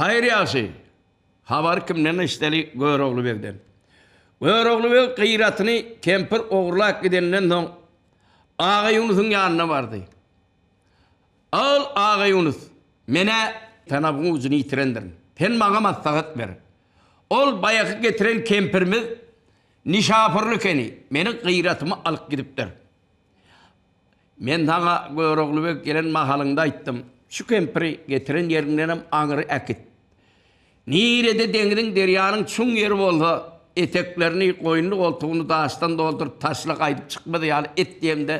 Haýyr ýagşy, habary kimden eşideli Görogly begden. Görogly beg Gyratyny kempir ogurlap gidenden soň Agaýunusyň ýanyna bardy. Al, Agaýunus, men-ä tanabyň ujuny ýitirendirin. Sen maňa maslahat ber. Ol baýaky getiren kempirimiz Nişapurly ekeni, meniň Gyratymy alyp gidipdir. Men saňa Görogly beg gelen mahalyňda aýtdym, şu kempiri getiren ýeriňdenem aňry äkit. Nirede deňziň, derýanyň çuň ýeri bolsa, eteklerini, goýnuny-goltugyny daşdan dolduryp taşla gaýdyp çykmaz ýaly et diýemde,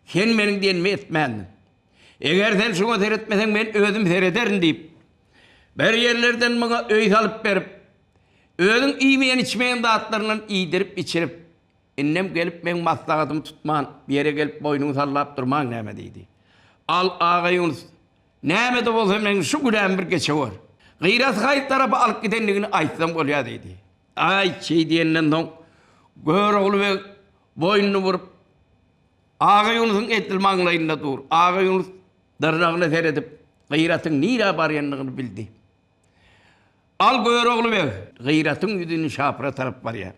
sen meniň diýenimi etmändiň. Eger sen şuňa seretmeseň, men özüm serederin diýip, bir ýerlerden muňa öý salyp berip, özüň iýmeýän-içmeýän zatlaryndan iýdirip-içirip, Indem gelip meň maslahatymy tutman, bu ýere gelip boýnuňy sallap durmaň näme diýdi. Al, Agaýunus, näme-de bolsa meň şu günämi bir geçewür. Gyraty haýsy tarapa alyp gidendigini aýtsam bolýar diýdi. Aý, şeý diýenden soň, Görogly beg boýnuny burup, Agaýunusyň edil maňlaýynda dur. Agaýunus dyrnagyna seredip, Gyratyň nirä barýandygyny bildi. Al Görogly beg, Gyratyň ýüzi Nişapura tarap barýar.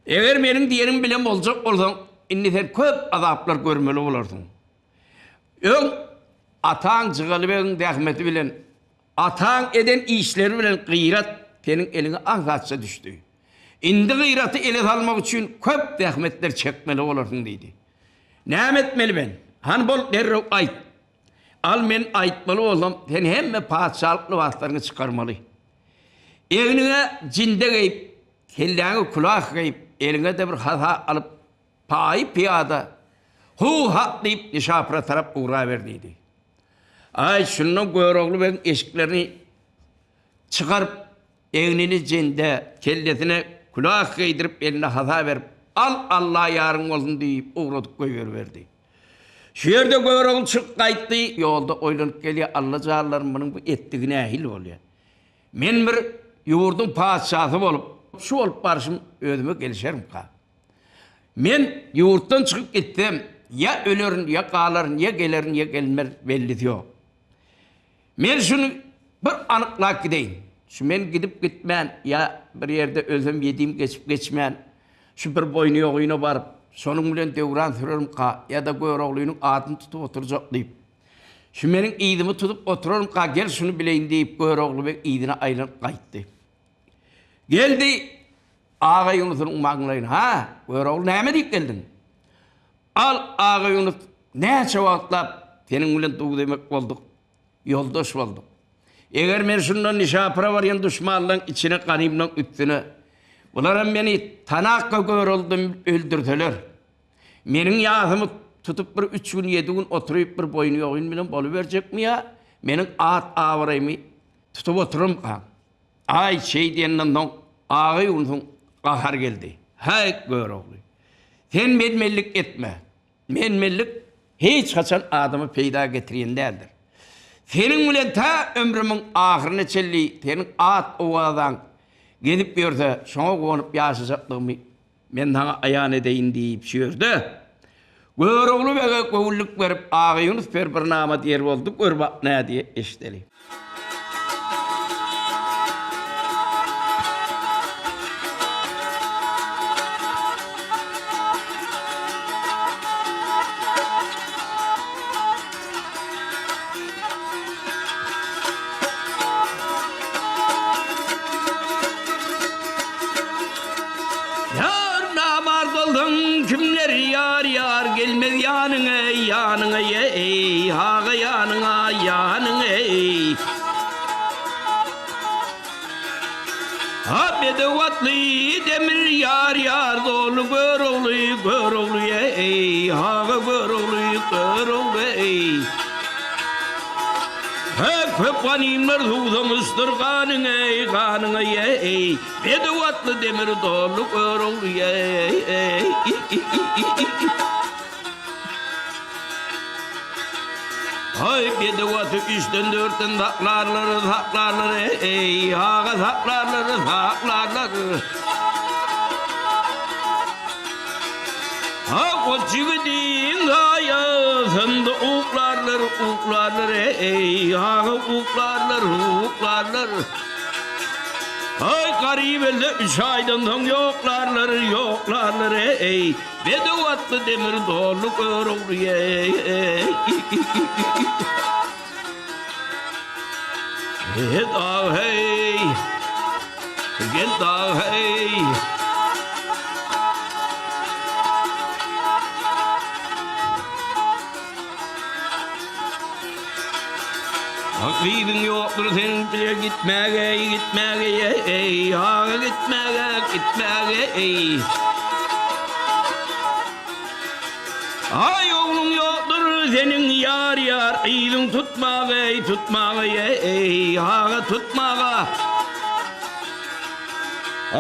Eger meniň diýenim bilen boljak bolsaň, indi sen köp azaplar görmeli bolarsyň. Öň ataň Jygaly begiň zähmeti bilen, ataň eden işleri bilen Gyrat seniň eliňe aňsatja düşdi. Indi Gyraty ele salmak üçin köp zähmetler çekmeli bolarsyň diýdi. Näme etmeli men? Hany bol derrew aýt. Al men aýtmaly bolsam, sen hemme patyşalyk lybaslaryňy çykarmaly. Egniňe jinde geýip, kelläňe külah geýip, eliňe-de bir hasa alyp, paýy-pyýada, Hu-hak diýip, Nişapura tarap ugraber diýdi. Aý, şunda Görogly begiň eşiklerini çykaryp, Egnini jende, kellesine külah geýdirip, eline hasa berip, Al, Alla ýaryň bolsun diýip, ugradyp goýberiberdi. Şu ýerde Görogly çykyp gaýtdy. Ýolda oýlanyp gelýär, Alla janlarym, munuň bu etdigi nähili bolýar? Men bir ýurduň patyşasy bolup, şu bolup barşym özüme gelişerimka? Men ýurtdan çykyp gitsem, ýa ölerin, ýa galaryn, ýa gelerin, ýa gelmerin, bellisi ýok. Men şuny bir anyklap gideýin. Şu men gidip gitmän ýa bir ýerde ölsem ýedim geçip geçmän, şu bir boýny ýogyna baryp, şonuň bilen döwran sürerimka ýa-da Göroglynyň adyny tutup oturjak diýip, şu meniň yzymy tutup oturarmyka gel şuny bileýin diýip Görogly beg yzyna aýlanyp gaýtdy. Geldi Agaýunusynyň maňlaýyna, Ha, Görogly näme diýip geldiň? Al, Agaýunus, näçe wagtlap seniň bilen duz-emek bolduk, ýoldaş bolduk. Eger men şundan Nişapura barýan duşmanlaň içine, ganymlaň üstüne, bularam meni tanakga Görogludan öldürseler, meniň ýasymy tutup bir üç gün, ýedi gün oturyp bir boýny-ýogyn bilen boluberjekmi ýa meniň at-abraýymy tutup oturarmykaň? Aý, şeý diýenden soň Agaýunusyň gahary geldi. Häý, Görogly! Sen men-menlik etme. Men-menlik hiç haçan adama peýda getirýän däldir. Seniň bilen tä ömrümiň ahyryna çenli seniň at-owazaň gezip ýörse, şoňa guwanyp ýaşajakdygymy Men saňa aýan edeýin diýip şu ýerde Görogly bege göwünlik berip Agaýunus per bir nama diýer boldy, gör bak nädiýe eşideli. Ýar namart bolsaň kimler ýar ýar gelmez ýanyňa ýanyňa eý haga ýanyňa ýanyňa eý. Ha bedew atly demir ýar ýar doly Görogly Görogly eý haga Görogly Görogly eý. He köp ganymlar suwsamyşdyr ganyňa eý ganyňa eý. Bedew atly demir doly Görogly eý eý. Haý, bedew aty üçden-dörtden saklarlar, saklarlar, eý, aga saklarlar, saklarlar. Haw! Goç ýigidiň saýasynda uklarlar, uklarlar, eý, aga uklarlar, uklarlar. Aý, garyp elde üç aýdan soň ýoklarlar, ýoklarlar, eý, bedew atly demir donly Görogly, eý, eý. He dag heý, gel dag heý. Gyzyň ýokdur seniň bile gitmäge, gitmäge, eý, aga gitmäge, gitmäge, eý. Aý ogluň ýokdur seniň ýar ýar yzyň tutmaga eý tutmaga eý aga tutmaga.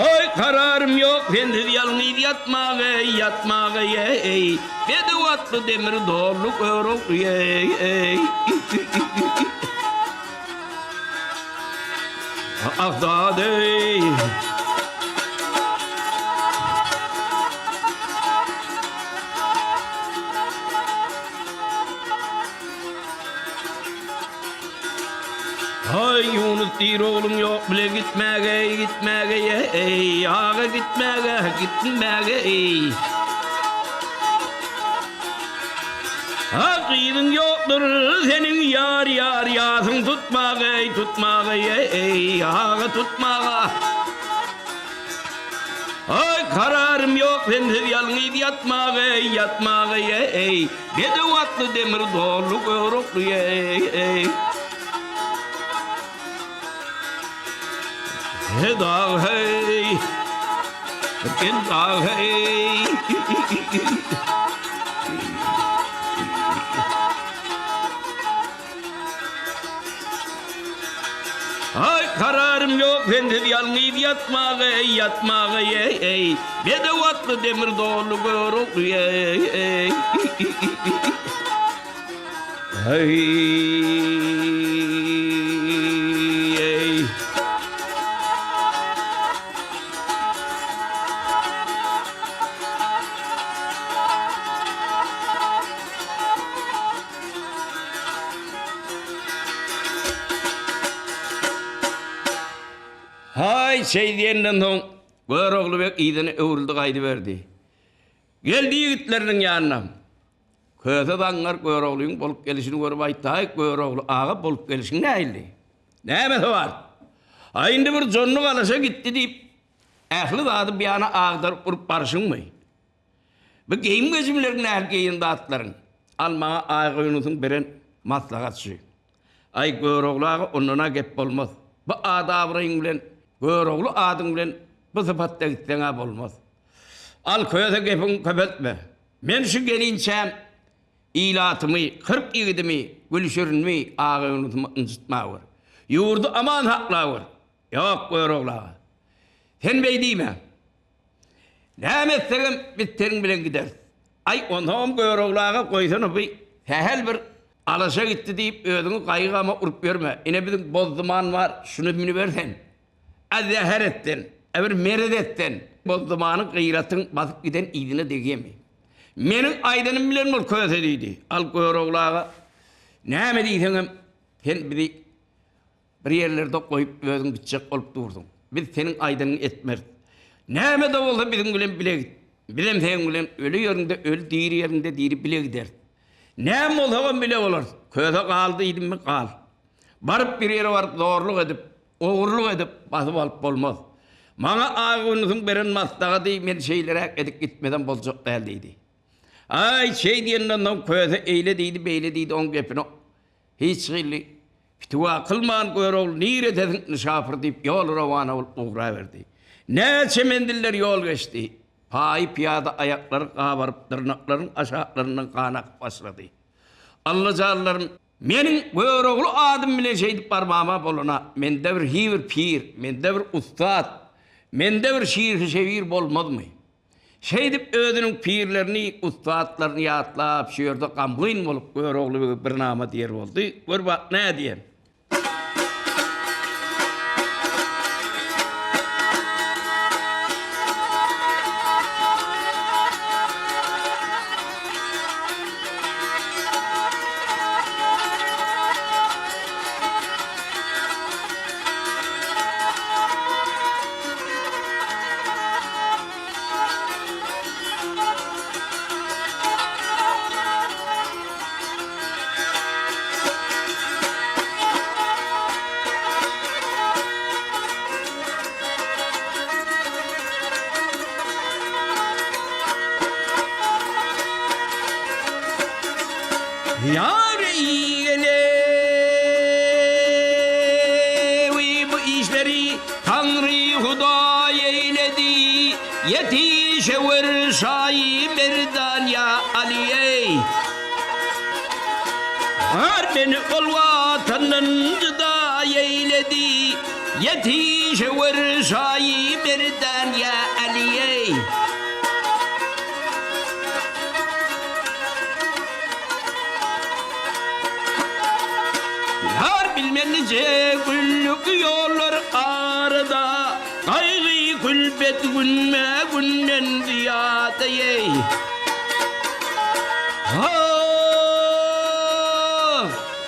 Aý kararym ýok sensiz ýalňyz ýatmaga eý ýatmaga eý bedew atly demir donly Görogly eý eý. Ah dady. Haý Ýunus diýr ogluň ýok bile gitmäge eý gitmäge eý aga gitmäge gitmäge eý. Ha gyzyň ýokdur seniň ýar ýar ýasyň tutmaga eý tutmaga eý aga tutmaga. Aý kararym ýok sensiz ýalňyz ýatmaga eý ýatmaga eý bedew atly demir donly Görogly eý eý. He dag heý, gel dag heý. Aý kararym ýok sensiz ýalňyz ýatmaga eý ýatmaga eý eý bedew atly demir donly Görogly eý eý. Eý-eý. Haý, şeý diýenden soň, Görogly beg yzyna öwrüldi gaýdyberdi. Geldi ýigitleriniň ýanyna. Köse zaňňar Göroglyň bolup gelşini görüp aýtdy, Aý, Görogly aga, bolup gelşiň nähili? Nämesi bar? Aý, indi bir jonnuk alaşa gitdi diýip, ähli zady bir ýana agdaryp urup barşyňmy? Bu geýim-gejimleriň nähili geýen zatlaryň? Al, maňa Aýgoýnusyň beren maslahaty şu. Aý, Görogly aga, ondan-a gep bolmaz. Bu at-abraýyň bilen, Görogly adyň bilen bu sypatda gitseň-ä bolmaz. Al, Köse gepiňi köpeltme. Men şu gelinçäm ilatymy, 40 ýigidimi, Gülşirinimi, Agaýunusymy ynjytmawür. Ýurdy aman saklawür. Ýok, Görogly aga. Sen beý diýme. Näme etsegem biz seniň bilen gideris. Aý, onsoňam Görogly aga goýsana bu sähel bir alaşa gitdi diýip özüňi gaýgy-gama urup ýörme. Ine biziň Bozduman bar, şuny münüber sen. A zäher et sen, a bir merez et sen. Bozdumanyň Gyratyň basyp giden yzyna degýemi? Meniň aýdanym bilen bol Köse diýdi. Al Görogly aga, näme diýseňem, sen bizi bir ýerlerde goýup özüň gitjek bolup dursuň. Biz seniň aýdanyňy etmeris. Näme-de bolsa biziň bilen bile git. Bizem seniň bilen öli ýeriňde öli, diri ýeriňde diri bile gideris. Näme bolsagam bile bolarys. Köse gal diýdimmi, gal. Baryp bir ýere baryp zorluk edip, Ogurlyk edip, basyp alyp bolmaz. Maňa Agöwünisiň beren maslahady men şeýleräk edip gitmesem boljak däl diýdi. Aý, şeý diýenden soň Köse eýle diýdi, beýle diýdi, oň gepine hiç hili pitiwa kylman Görogly niredesiň Nyşapur diýip ýol rowana bolup ugraberdi. Näçe menziller ýol geçdi. Paýy pyýada aýaklary gabaryp, dyrnaklarynyň aşaklaryndan gan akyp başlady. Allajanlarym, Meniň Görogly adym bilen şeýdip barmama bolana mende bir hi bir pir, mende bir ussat, mende bir şirhi-şebir bolmazmy? Şeýdip özüniň pirlerini, ussatlaryny ýatlap şu ýerde gamgyn bolup Görogly bege bir nama diýer boldy. Gör bak nä diýen. Ýar eýlewi bu işleri Taňry Hudaý eýledi. Ýetişewer şaýy merdan ýa Aly eý. Har meni ol watandan jyda eýledi. Ýetişewer şaýy merdan ýa Aly eý. Ýar bilmen nije günlük ýollar arada, Gaýgy külpet günme-günden zyýada eý. Ah,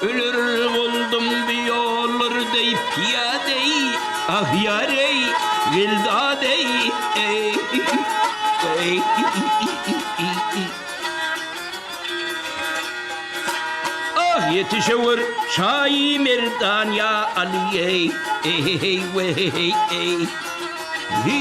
öler boldum bu ýollar deý pyýada eý, Ah ýar eý, geldat eý, eý, eý. Ah ýetişewer şaýy merdan ýa Aly eý eý weý eý hi.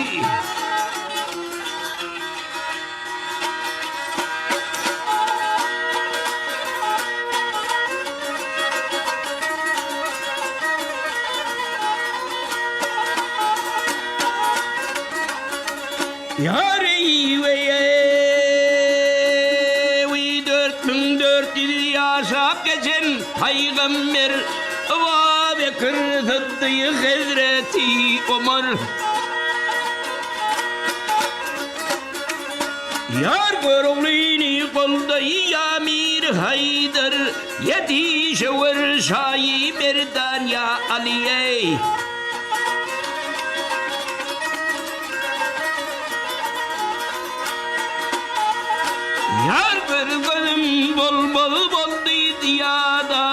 Ýareýweýewi 4400 ýyl ýaşap geçen pygamber Aba Bekir Syddyk Hezreti Omar. Ýar Göroglyny goldaýa Mir Haýdar, Ýetişewer şaýy Merdan ýa Aly eý. Ýar bir gözüm bolmaz boldy zyýada,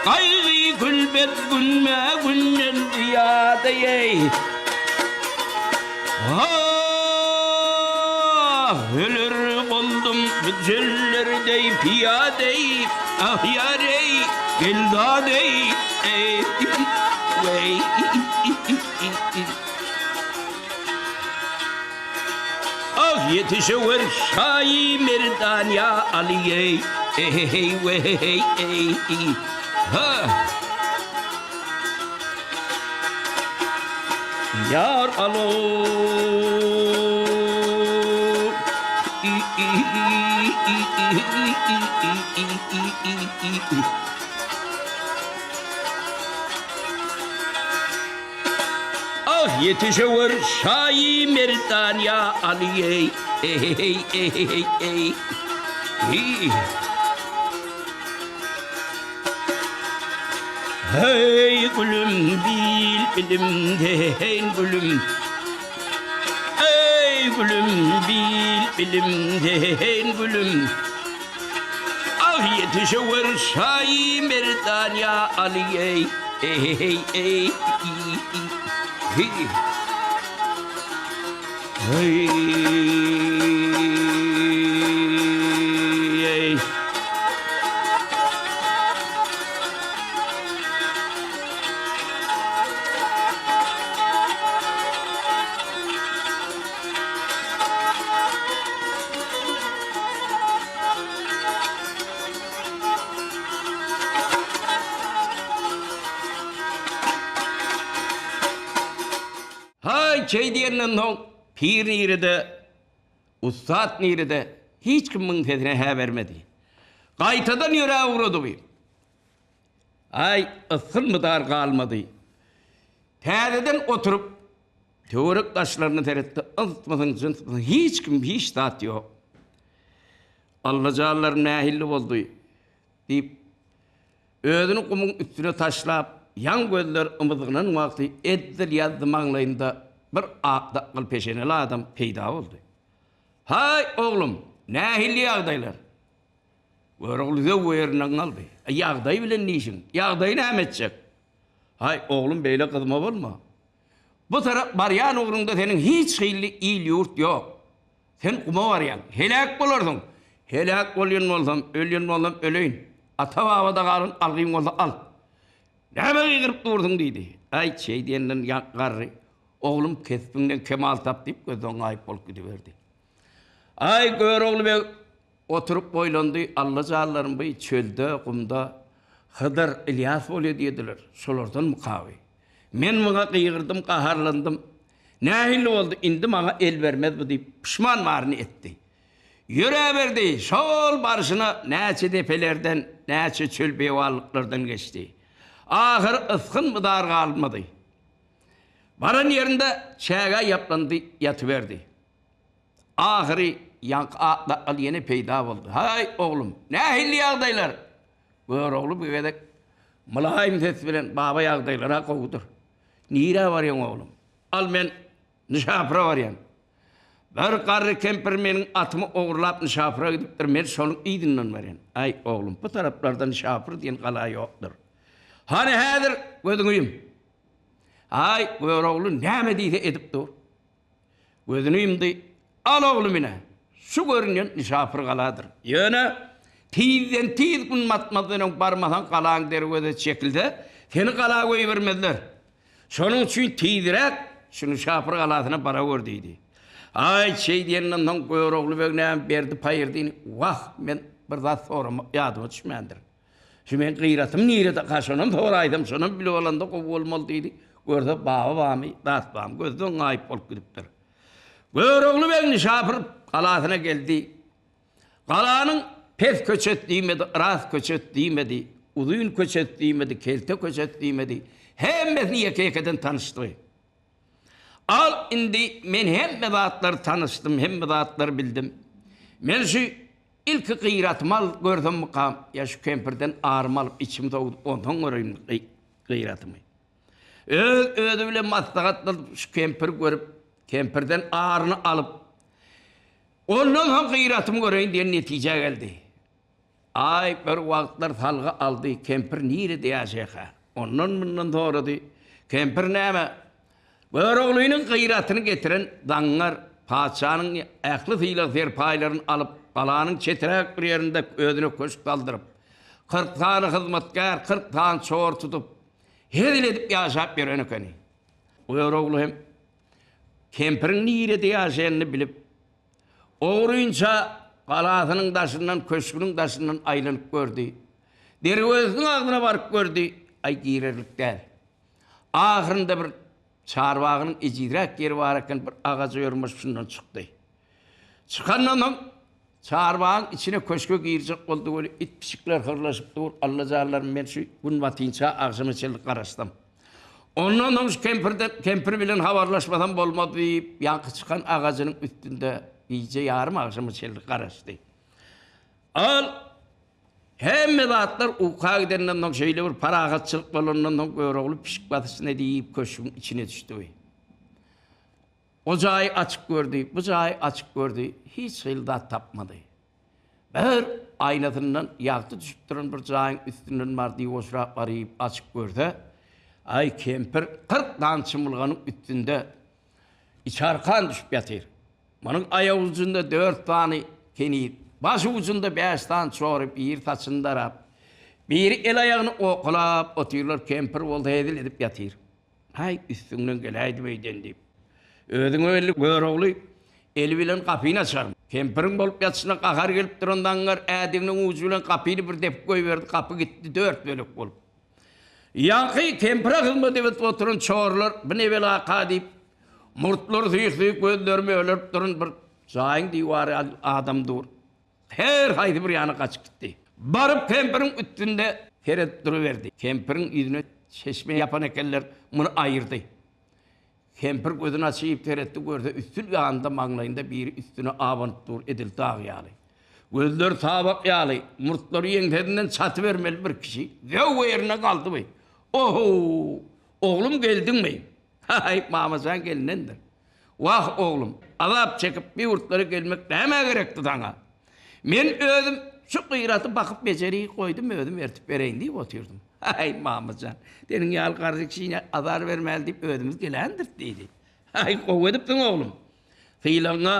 Gaýgy külpet günme-günden zyýada eý. Ah, öler boldum bu çöller deý pyýada eý, Ah ýar eý, gel dad eý, eý, weý. Ah ýetişewer şaýy merdan ýa Aly eý, eý weý eý ha. Ýar alo. Ah ýetişewer şaýy merdan ýa Aly eý eý eý eý hi. Heý gülüm bilbilim deýin gülüm Eý gülüm bilbilim deýin gülüm Ah ýetişewer şaýy merdan ýa Aly eý eý eý hi. Heý eý. Haý, şeý diýenden soň, pir nirede, ussat nirede, hiç kim muň sesine hä bermedi. Gaýtadan ýöräp ugrady bu. Aý, ysgyn-mydar galmady. Täzeden oturyp, töwerek-daşlaryna seretdi, ynsmysyň, jynsmysyň, hiç kim, hiç zat ýok. Allajanlarym nähilli boldy? Diýip, özüni gumuň üstüne taşlap, ýaň gözler ymyzgynan wagty edil ýazdy maňlaýynda bir ak sakgal peşeneli adam peýda boldy. Haý, oglum, nähili ýagdaýlar? Görogly zöwwe ýerinden galdy. Ýagdaý bilen diýşiň, ýagdaýy näme etjek? Haý, oglum, beýle gyzma bolma. Bu tarap barýan ugruňda seniň hiç hili il-ýurt ýok. Sen guma barýaň. Heläk bolarsyň. Heläk bolýan bolsam, ölýän bolsam öleýin. Ata-babada galan algyň bolsa al. Nämä gygyryp dursuň diýdi. Aý, şeý diýenden ýaňky garry, Oglum, kesbiňden kemal tap diýip, gözden gaýyp bolup gidiberdi. Aý, Görogly beg! Oturyp oýlandy, Alla janlarym by çölde, gumda Hydyr, Ylýas bolýa diýdiler. Şolardanmykaby? Men muňa gygyrdym, gaharlandym. Nähili boldy, indi maňa el bermez bu diýip, puşman baryny etdi. Ýöräberdi, şol barşyna näçe depelerden, näçe çöl-beýewanlyklardan geçdi. Ahyry ysgyn-mydar galmady. Baran ýerinde çägä ýaplandy, ýatyberdi. Ahyry ýaňky ak sakgal ýene peýda boldy. Haý, oglum, nähili ýagdaýlar? Görogly bu gezek mylaýym ses bilen, Baba ýagdaýlar-a gowudyr. Nirä barýaň, oglum? Al men Nyşapura barýan. Bir garry kempir meniň atymy ogurlap Nyşapura gidipdir, men şonuň yzyndan barýan. Aý, oglum, bu taraplarda Nyşapur diýen gala ýokdur. Hany häzir gözüňi ýum. Aý, Görogly näme diýse edip dur. Gözüni ýumdy. Al oglum ine, şu görünýän Nişapur galadyr. Ýöne tizden-tiz gün batmazdan öň barmasaň galaň derwezesi çekilse, seni gala goýbermezler. Şonuň üçin tizräk şu Nişapur galasyna bara gör diýdi. Aý, şeý diýenden soň Görogly beg näme berdi paýyrdyny, Wah, men bir zat soramak ýadyma düşmändir. Şu meň gyratym nirede ka şonam soraýsam şonam bilip alanda gowy bolmaly diýdi. Görse baba bamy, dat bamy gözden gaýyp bolup gidipdir. Görogly beg Nişapur galasyna geldi. Galanyň pes köçesi diýmedi, ras köçesi diýmedi, uzyn köçesi diýmedi, kelte köçesi diýmedi. Hemmesini ýeke-ýekeden tanyşdy. Al indi men hemme zatlary tanyşdym, hemme zatlary bildim. Men şu Ilki gyratymy al görsemmikam ýa şu kempirden arymy alyp içimi sowudyp onsoň göreýin gyratymy. Öz özi bilen maslahatlaşyp şu kempiri görüp kempirden aryny alyp ondan soň gyratymy göreýin diýen netijä geldi. Aý bir wagtlar salgy aldy kempir nirede ýaşaýka? Ondan mundan sorady. Kempir näme Göroglynyň gyratyny getiren zaňňar patyşanyň ähli sylag-serpaýlaryny alyp, galanyň çeträk bir ýerinde özüne köşk saldyryp, 40 sany hyzmatkär, 40 sany çor tutup, hezil edip ýaşap ýören ekeni. Görogly hem kempiriň nirede ýaşaýanyny bilip, ogrynça galasynyň daşyndan, köşgüniň daşyndan aýlanyp gördi. Derwezesiniň agzyna baryp gördi, aý girerlik däl. Ahyrynda bir çarbagynyň ejizräk ýeri bar eken, bir agaja ýormaşyp şundan çykdy. Çykandan soň çarbagyň içine köşge girjek boldy weli it-pişikler hyrlaşyp dur, Alla janlarym men şu gün batynça agşama çenli garaşsam. Ondan soň şu kempirden kempir bilen habarlaşmasam bolmaz diýip, ýaňky çykan agajynyň üstünde gije ýarym agşama çenli garaşdy. Al Hemme zatlar uka gidenden soň şeýle bir parahatçylyk bolandan soň Görogly pişik basyşyna diýip köşgüň içine düşdi. O jaýy açyk gördi, bu jaýy açyk gördi, hiç hili zat tapmady. Bir aýnasyndan ýagty düşüp duran bir jaýyň üstünden bardy, ýuwaşrak baryp açyp görse, aý kempir 40 sany çymylganyň üstünde içarkan düşüp ýatyr. Munuň aýagujunda dört sany keniz, baş ujunda bäş sany çory, biri saçyny darap, biri el-aýagyny owkalap otyrlar, kempir bolsa hezil edip ýatyr. Haý, üstüňden geläýdim öýden diýip, özüňe belli Görogly eli bilen gapyny açar. Kempiriň bolup ýatyşyna gahar gelip duran zaňňar ädiginiň ujy bilen gapyny bir depip goýberdi, gapy gitdi dört bölek bolup. Ýaňky kempire hyzmat edip oturan çorular bu ne belaka diýip, Murtlary süýk-süýk, gözleri mölerip duran bir jaýyň diwary adam dur. Her haýsy bir ýana gaçyp gitdi. Baryp kempiriň üstünde seredip duruberdi. Kempiriň ýüzüne çeşme ýapan ekenler, muny aýyrdy. Kempir gözüni açyp seretdi, görse üstül ýanynda maňlaýynda biri üstüne abanyp dur, edil dag ýaly. Gözleri tabak ýaly, murtlary ýeňsesinden çatybermeli bir kişi zöwwe ýerinde galdy. Weý, o-how, oglum geldiňmi? Haý, mamajan gelinendir. Wah, oglum, azap çekip bu ýurtlara gelmek nämä gerekdi saňa? Men özüm şu gyraty bakyp bejeri goýdum, özüm ertip bereýin diýip otyrdym. Haý, mamajan, seniň ýaly garry kişine azar bermäli diýip özümiz geländiris diýdi. Haý, gowy edipsiň, oglum. Sylagyňa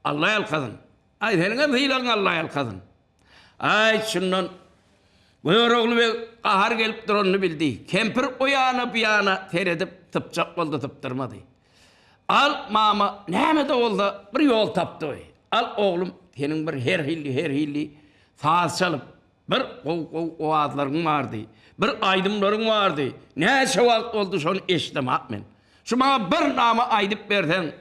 Alla ýalkasyn. Aý, seniňem sylagyňa Alla ýalkasyn. Aý, şundan Görogly beg gahar gelip duranyny bildi. Kempir o ýana, bu ýana seredip, sypjak boldy, sypdyrmady. Al, mama, näme-de bolsa, bir ýol tapdy. Al, oglum, Seniň bir her hili, her hili saz çalyp, bir gowy-gowy owazlaryň bardy. Bir aýdymlaryň bardy. Näçe wagt boldy şony eşidemak men. Şu maňa bir nama aýdyp berseň,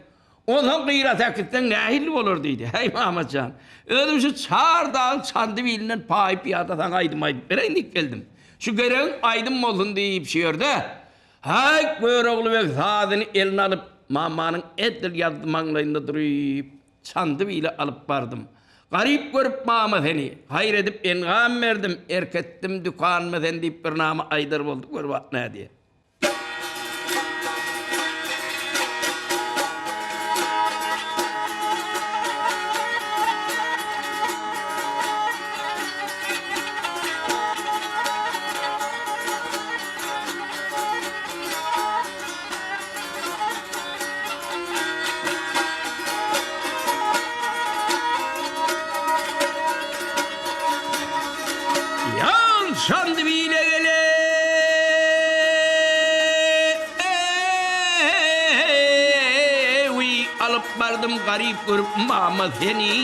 onsoň Gyrat äkitseň nähili bolar diýdi. Häý, mama jan, özüm şu çar dagyň Çandybilinden paýy-pyýada saňa aýdym aýdyp bereýin diýip geldim. Şu geregiň aýdym bolsun diýip şu ýerde, häý, Görogly beg sazyny eline alyp, mamanyň edil ýazdy maňlaýynda duryp, Çandybile alyp bardym. Garyp görüp mama seni, haýyr edip engam berdim, erk etdim dükanyma seni diýip bir nama aýdar boldy, gör bak nädýär. Ýal Çandybile gele Eý, alyp bardym garyp görüp mama seni.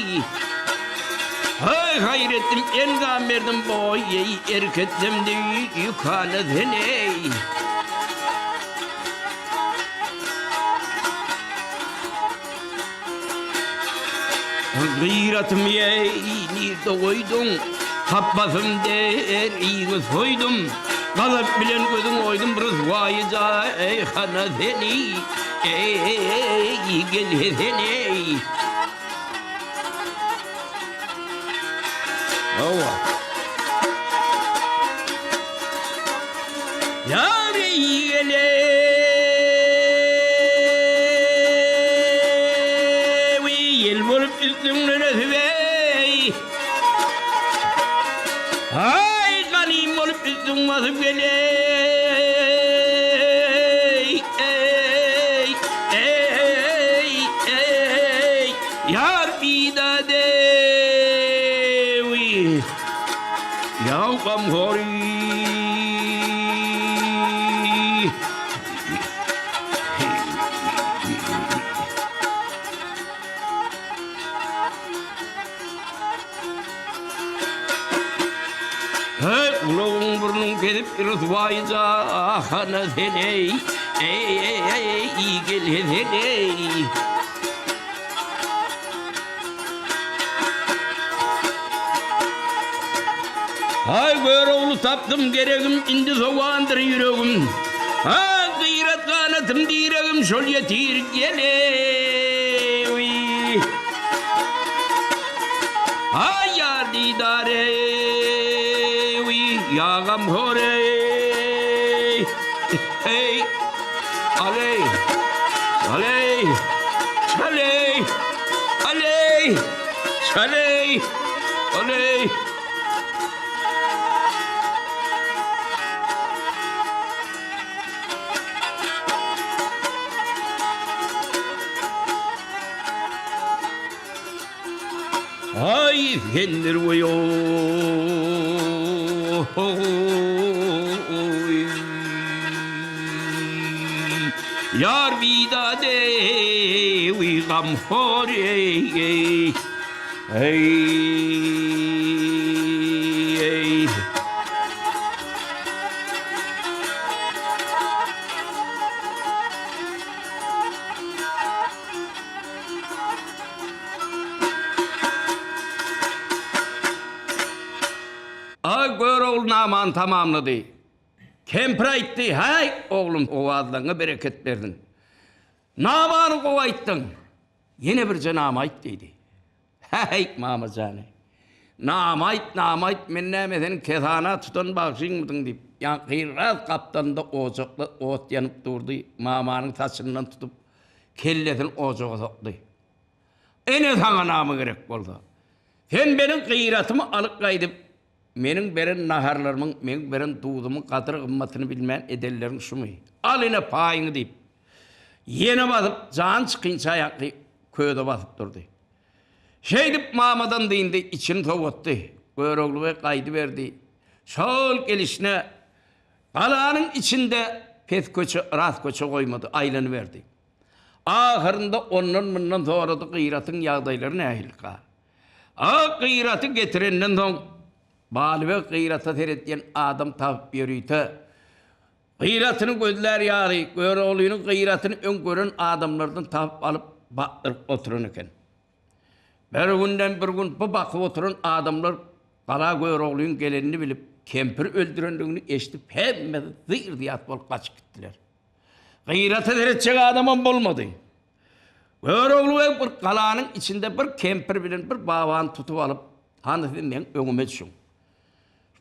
Haý haýyr etdim engam berdim boý eý erk etsem dükana seni. Gyratym ýeý nirde goýduň, Tapmasyn deriňi soýdum, Gazap bilen gözüň oýdum, Ryswaýy jaýhana seni, Eý, gel Hesen eý. Hawa. Ýar eýgele. Ýel bolup üstüňden ösüp eý. Aý ganym bolup üstüň basyp gel eý. Eý, eý, eý. Ýar bidade wi. Ýaw gamhory. Heý, gulagyň burnuň kesip ryswaýy jahana sen eý, eý, eý, eý, gel sen eý. Haý Görogly tapdym geregim indi sowandyr ýüregim Ha gyrat ganatym diregim şol ýetir gelewi Haý ýar didar eý ýa gamhor eý Eý Aleý Aleý Çaleý Aleý Çaleý Aleý Aý sendir we oý Ýar bidade we gamhor eý eý A Görogly namany tamamlady. Kempir aýtdy, Häý, oglum, owazlaryňa bereket bersin. Namany gowy aýtdyň. Ýene birje nama aýt diýdi. Häý, mama jany. Nama aýt, nama aýt, men näme seniň kesana tutan bagşyňmydyň diýip, ýaňky ras gapdalynda ojakda ot ýanyp durdy, mamanyň saçyndan tutup, kellesini ojaga sokdy. Ene saňa nama gerek bolsa. Sen meniň gyratymy alyp gaýdyp, meniň beren naharlarymyň, meň beren duzumyň gadyr-gymmatyny bilmän edenleriň şumy? Al ine paýyňy diýip, ýene basyp, jany çykynça ýaňky köze basyp durdy. Şeýdip mamadan dyndy, içini sowatdy. Görogly beg gaýdyberdi. Şol gelişine galanyň içinde pes köçe, ras köçe goýmady, aýlanyberdi. Ahyrynda ondan-mundan sorady, Gyratyň ýagdaýlary nähilika? A Gyraty getirenden soň, Balybeg Gyrata seredýän adam tapyp ýörite, Gyratyny gözlär ýaly, Göroglynyň Gyratyny öň gören adamlardan tapyp alyp, bakdyryp oturan eken. Bir günden bir gün bu bakyp oturan adamlar gala Göroglyň gelenini bilip, kempir öldürendigini eşidip, hemmesi zyr-zyýat bolup gaçyp gitdiler. Gyrata seretjek adamam bolmady. Görogly beg bir galanyň içinde bir kempir bilen bir babany tutup alyp, Hany siz meň öňüme düşüň.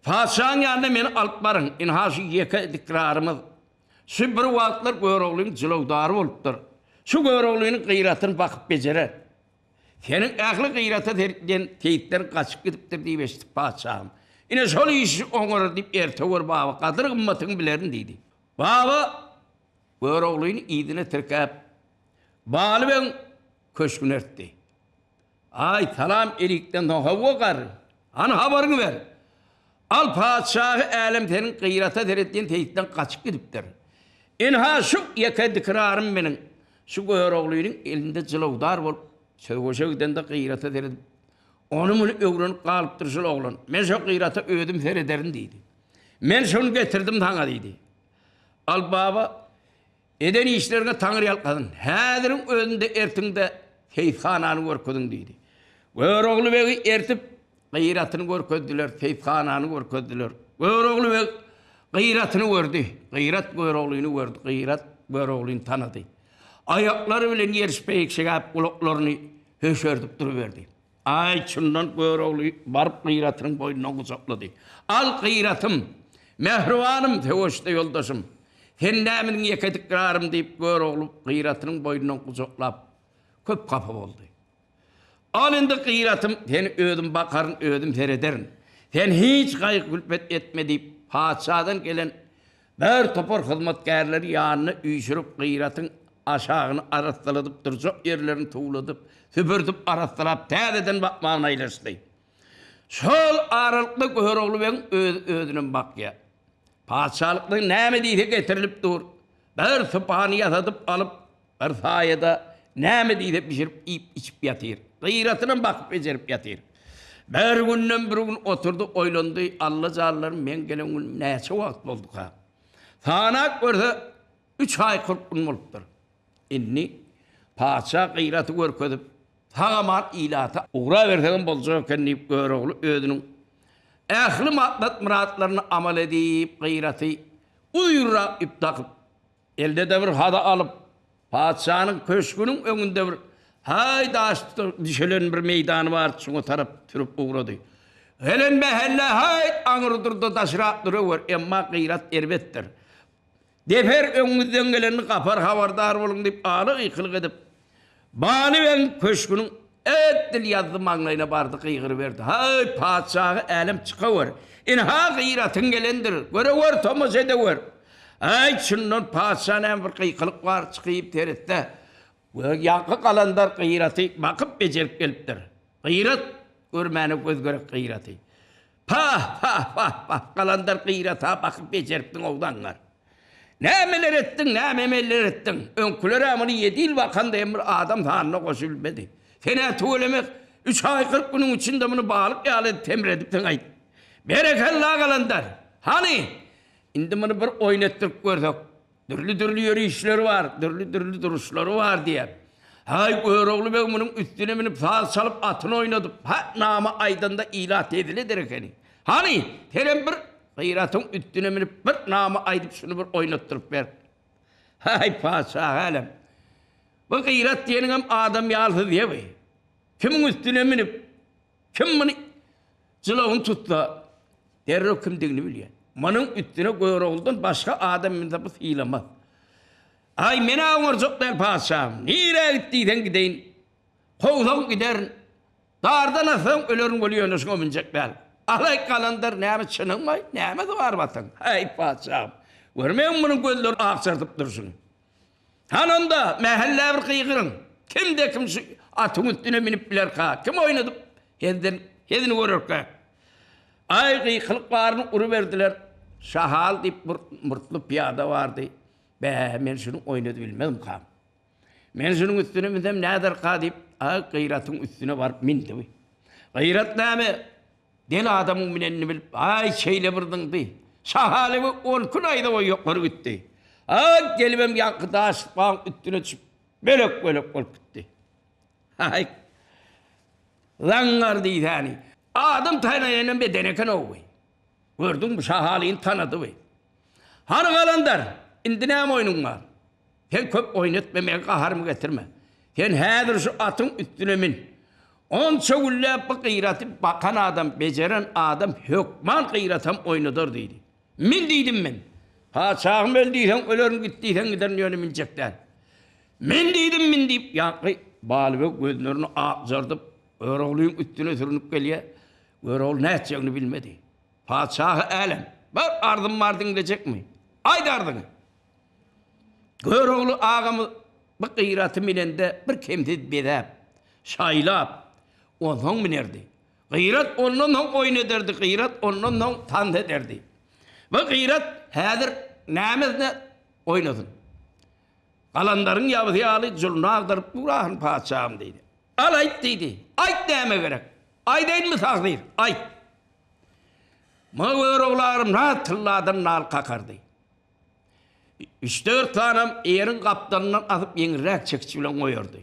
Patyşaň ýanyna meni alyp baryň. Ynha şu ýeke dikrarymyz. Şu bir wagtlar Göroglynyň jylawdary bolupdyr. Şu Göroglynyň gyratyny bakyp bejerer. Seniň ähli gyrata seretýän seýitleriň gaçyp gidipdir diýip eşitdik patyşahym. Ine şol işi oňarar diýip erte gör baba, gadyr-gymmatyňy bilerin diýdi. Baba Göroglyny yzyna tirkäp, Baly begiň köşgüne ertdi. Aý, salam elikden soň, hawa garry, hany habaryňy ber. Al patyşahy älem seniň gyrata seretýän seýisden gaçyp gidipdir. Ynha şu ýeke dikrarym meniň, şu Göroglynyň elinde jylawdar bolup, söweşe gidende gyrata seredip, ony-muny öwrenip galypdyr şul oglan. Men şo gyrata özüm serederin diýdi. Men şony getirdim saňa diýdi. Al baba, eden işleriňe taňryýalkasyn. Häziriň özünde ertiň-de seýishanany görkeziň diýdi. Görogly begi ertip, gyratyny görkezdiler, seýishanany görkezdiler. Görogly beg gyratyny gördi. Gyrat Göroglyny gördi, Gyrat Göroglyny tanady. Aýaklary bilen ýerşpeýikşegäp gulaklaryny höşerdip duruberdi. Aý, çyndan Görogly baryp Gyratynyň boýnundan gujaklady. Al, Gyratym! Mähribanym, söweşde ýoldaşym! Sen näminiň ýeke dikrarym diýip, Görogly Gyratynyň boýnundan gujaklap, köp hapa boldy. Al indi, Gyratym, seni özüm bakaryn, özüm serederin. Sen hiç gaýgy-külpet etme diýip, patyşadan gelen Bir topar hyzmatkärleri ýanyna üýşürip, Gyratyň aşagyny arassaladyp, durjak ýerlerini suwladyp, süpürdip, arassalap, täzeden bakmagyna aýlaşdy. Şol aralykda Görogly begiň özi özünem bakýar. Patyşalykdan näme diýse getirilip dur. Bir sypany ýasadyp alyp, Bir saýada näme diýse bişirip iýip-içip ýatyr. Gyratynam bakyp bejerip ýatyr. Bir günden bir gün oturdy oýlandy, Alla janlarym meň gelen günüm näçe wagt bolduka? Sanap görse üç aý 40 gün bolupdyr. Indi patyşa gyraty görkezip, sag-aman ilata ugrabersegem boljak eken diýip Görogly özüniň ähli maksat-myratlaryny amal edip gyraty uzynrak ýüp dakyp Elde-de bir haza alyp, patyşanyň köşgüniň öňünde bir haý daş düşelen bir meýdany bardy, şoňa tarap sürüp ugrady. Gelen mähellä haýt aňrydyr-da daşrak durawер, emma Gyrat erbetdir. Deper öňüňizden gelenini gapar habardar boluň diýip aly-gykylyk edip, Baly begiň köşgüniň edil ýazzy maňlaýyna bardy gygyryberdi, Haý, patyşahy älem çykawer! Ynha Gyratyň gelendir, görewer, tomaşa edewer! Aý, şundan patyşa näme bir gykylyk bar, çykyp seretse, ýaňky galandar Gyraty bakyp bejerip gelipdir. Gyrat, görmäne göz gerek Gyraty. Pah, pah, pah, pah, galandar Gyrata bakyp bejeripdiň-ow zaňňar. Nämeler etdiň, näme emeller etdiň? Öňküler-ä muny ýedi ýyl bakanda hem bir adam sanyna goşubilmedi. Sen-ä tüweleme, üç aý 40 günüň içinde muny balyk ýaly edip semredipsiň-aýt. Berekella, galandar! Hany, indi muny bir oýun etdirip görsek. Dürli-dürli ýörişleri bar, dürli-dürli duruşlary bar diýýär. Haý, Görogly beg munuň üstüne münüp, saz çalyp, atyny oýnadyp, hä, nama aýdanda ilat hezil eder ekeni. Hany, senem bir Gyratyň üstüne münüp, bir nama aýdyp, şuny bir oýnatdyryp ber. Haý, patyşahy älem, bu Gyrat diýeniňem adam ýalysyz ýewi. Kimiň üstüne münüp, kim muny jylawyny tutsa, derrew kimdigini bilýär. Munuň üstüne Görogludan başga adam münse bu sylamaz. Aý, men-ä oňarjak däl, patyşahym. Nirä git diýseň gideýin. Kowsaň giderin. Dardan assaň ölerin weli ýöne şuňa münjek däl. Alaý galandar näme çynyňmaý, nämesi bar batyň? Häý, patyşahym. Görmeýäňmi munuň gözleri akjardyp durşuny. Hany onda, mähellä bir gygyryň. Kimde-kim şu atyň üstüne münüp bilerka, kim oýnadyp hezden hezini görerkä? Aý, gykylyk baryny uruberdiler. Şahal diýip bir murtly pyýada bardy. Bä, men şuny oýnadybilmezmkam? Men şunuň üstüne münsem näderka diýip, aý, Gyratyň üstüne baryp mündi. Gyrat näme? Del adamyň minenini bilip, aý, şeýle bir zyňdy. Şahaly 12 naýza boýy ýokary gitdi. A, gelibem ýaňky daşbagyň üstüne düşüp, bölek-bölek bolup gitdi. Aý, zaňňar diýsäni. Adam tanaýanam beden eken-ow. Gördüňmi, Şahalyny tanady bu. Hany galandar, indi näme oýnuň bar? Sen köp oýun etme, meň gaharymy getirme. Sen häzir şu atyň üstüne min. Onça günläp bu gyraty bakan adam, bejeren adam hökman gyratam oýnadar diýdi. Min diýdim men. Patyşahym öl diýseň ölerin, git diýseň giderin, ýöne minjek däl. Min diýdim, min diýip, ýaňky Balybeg gözlerini akjardyp, Göroglyň üstüne sürünip gelýär. Görogly nätjegini bilmedi. Patyşahy älem, bir arzym bar diňlejekmi? Aýt arzyňy! Görogly agamyz bu gyraty minende bir kemsiz bezäp, şaýlap, onsoň minerdi. Gyrat ondan soň oýun ederdi, gyrat ondan soň tans ederdi. Bu gyrat häzir nämesine oýnasyn? Galandaryň ýabysy ýaly juluny agdaryp durahyn patyşahym diýdi. Al aýt diýdi. Aýt näme gerek? Aýdaýynmy tagsyr? Aýt. Muňa Görogly agam nat tylladan nal kakardy. Üç-dört sanam eýeriň gapdalyndan asyp ýeňilräk çekiç bilen goýardy.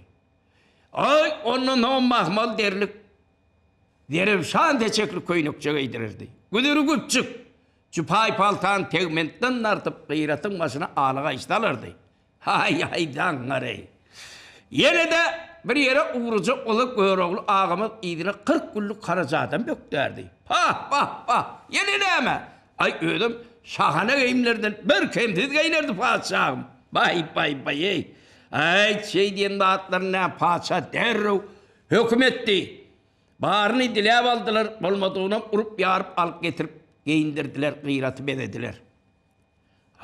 Aý, ondan soňam mahmal derlik, zerewşan seçekli köýnekçe geýdirerdi. Güzüri güpjük, jüpaý paltany tegmentden dartyp, Gyratyň başyna ala gaýyş salardy. Haý-haý, daňňar-eý! Ýene-de bir ýere ugrajak bolsa Görogly agamyz yzyna 40 günlük harajadam bökdärdi. Pah, pah, pah! Ýene näme? Aý, özem şahana geýimlerden bir kemsiz geýnerdi patyşahym. Baý, baý, baý-eý! Aý, şeý diýen zatlaryny nä patyşa derrew höküm etdi. Baryny diläp aldylar, bolmadygynam urup-ýaryp alyp getirip geýindirdiler, gyraty bezediler.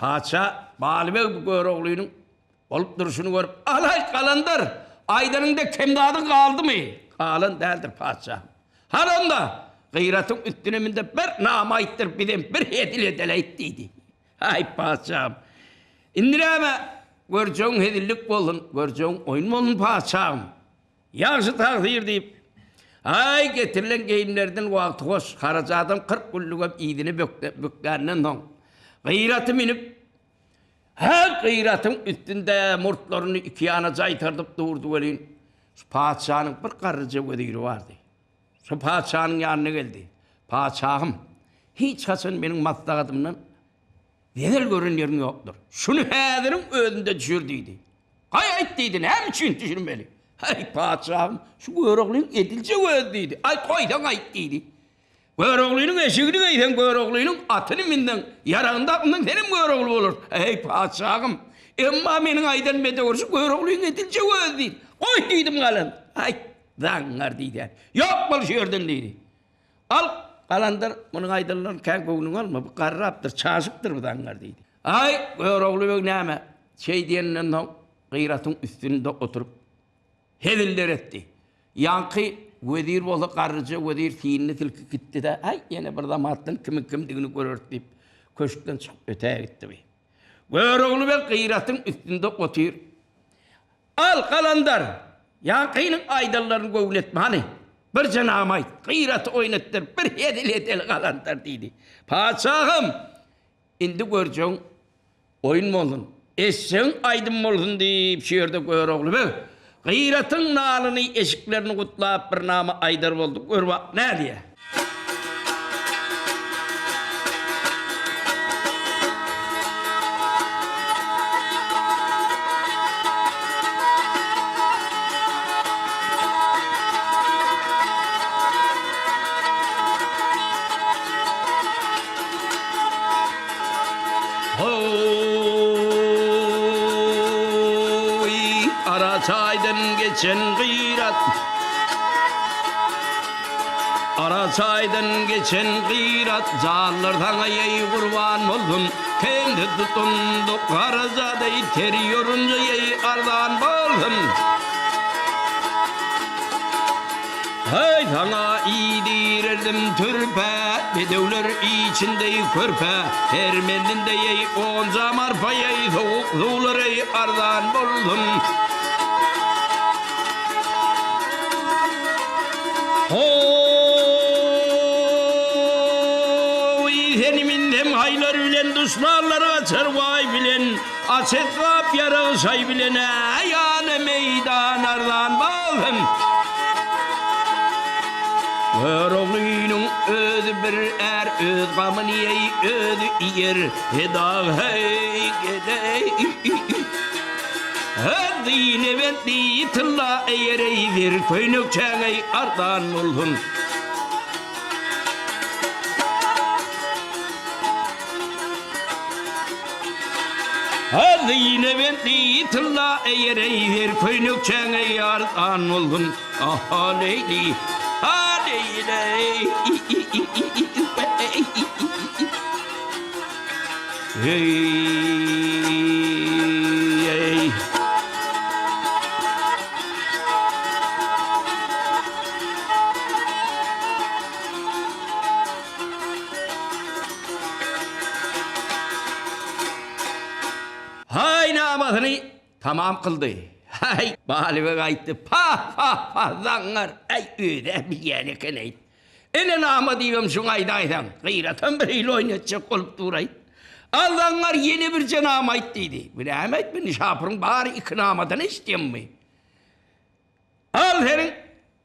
Patyşa Balybeg bu Göroglynyň bolup durşuny görüp, Alaý, galandar, aýdanyňda kem zadyň galdymy? Galan däldir, patyşahym. Hany onda, Gyratyň üstüne mün-de bir nama aýtdyr, bizem bir hezil edeleýik diýdi. Aý, patyşahym, indi näme, görjegiň hezillik bolsun, görjegiň oýun bolsun, patyşahym. Ýagşy tagsyr diýip, aý, getirilen geýimlerden wagty hoş, harajadam 40 günlügem yzyny bökdänden soň, Gyraty münüp, hä, Gyratyň üstünde murtlaryny iki ýana jaýtardyp durdy welin, şu patyşanyň bir garryja weziri bardy. Şu patyşanyň ýanyna geldi. Patyşahym, hiç haçan meniň maslahatymdan Zelel gören ýeriň ýokdur. Şuny häziriň özünde düşür diýdi. Haý, aýt diýdi, näme üçin düşürmeli? Haý, patyşahym, şu Göroglyň ediljek özi diýdi. Aý, goýsaň aýt diýdi. Göroglynyň eşigini geýseň, Göroglynyň atyny minseň, ýaragyny dakynsaň, senem Görogly bolarsyň. Eý, patyşahym, emma meniň aýdan bedewim şu Göroglyň ediljek özi diýdi. Goý diýdim galan. Aý, zaňňar diýdi. Ýok bol şu ýerden diýdi. Al, galandar, munuň aýdanlaryny kän göwnüňe alma, bu garrapdyr, çaşypdyr bu zaňňar diýdi. Aý, Görogly beg näme, şeý diýeninden soň Gyratyň üstünde oturyp, heziller etdi. Ýaňky wezir bolsa garryja wezir synny silkip gitdi-de, Aý, ýene bir zamatdan kimiň kimdigini göreris diýip, köşkden çykyp ötäge gitdi. Görogly beg Gyratyň üstünde otyr. Al, galandar! Ýaňkynyň aýdanlaryny göwün etme, hany, birje nama aýt, gyraty oýnatdyr, bir hezil edeli, galandar, diýdi. Patyşahym, indi görjegiň oýun bolsun, eşjegiň aýdym bolsun diýip, şu ýerde Görogly beg Gyratyň nalyny, eşiklerini gutlap, bir nama aýdar boldy. Gör bak, nädýär? Ho-oý, Araçaýdan geçen Gyrat. Araçaýdan geçen Gyrat janlar saňa ýeý gurban bolsun, Kemsiz tutundyk garajadeý ter ýorunja ýeý arzan bolsun. Heý saňa iýdirerdim türpe, Bedewler içinde körpe, Her menzilde ýeý onja marpa ýeý sowuk suwlar eý arzan bolsun. Ho! haýlar bilen duşmanlar gaçar waý bilen Aç esbap ýarag şaý bilen Ýana meýdan arzan bolsun. Göroglynyň özi bir är öz gamyny ýeý özi iýer Hedag heý geleý Hazine bentli tylla eýer eý zer köýnekçäň eý arzan bolsun. Hazyna bentli tylla eýer eý zer köýnekçäň eý arzan bolsun. Aha leýli, ha leýleý. Heý-eý. Haý namasyny tamam kyldy. Haý, Balybeg aýtdy, Pa, pa, pa, zaňňar, äý, öz-ä bilýän eken-eý. Ene nama diýibem şuňa aýdaýsaň, Gyratam bir hili oýnatjak bolup dur-aý. Al zaňňar, ýene birje nama aýt diýdi. Bu näme aýtmy, Nişapuryň bary iki namadan eşidýänmi? Al seniň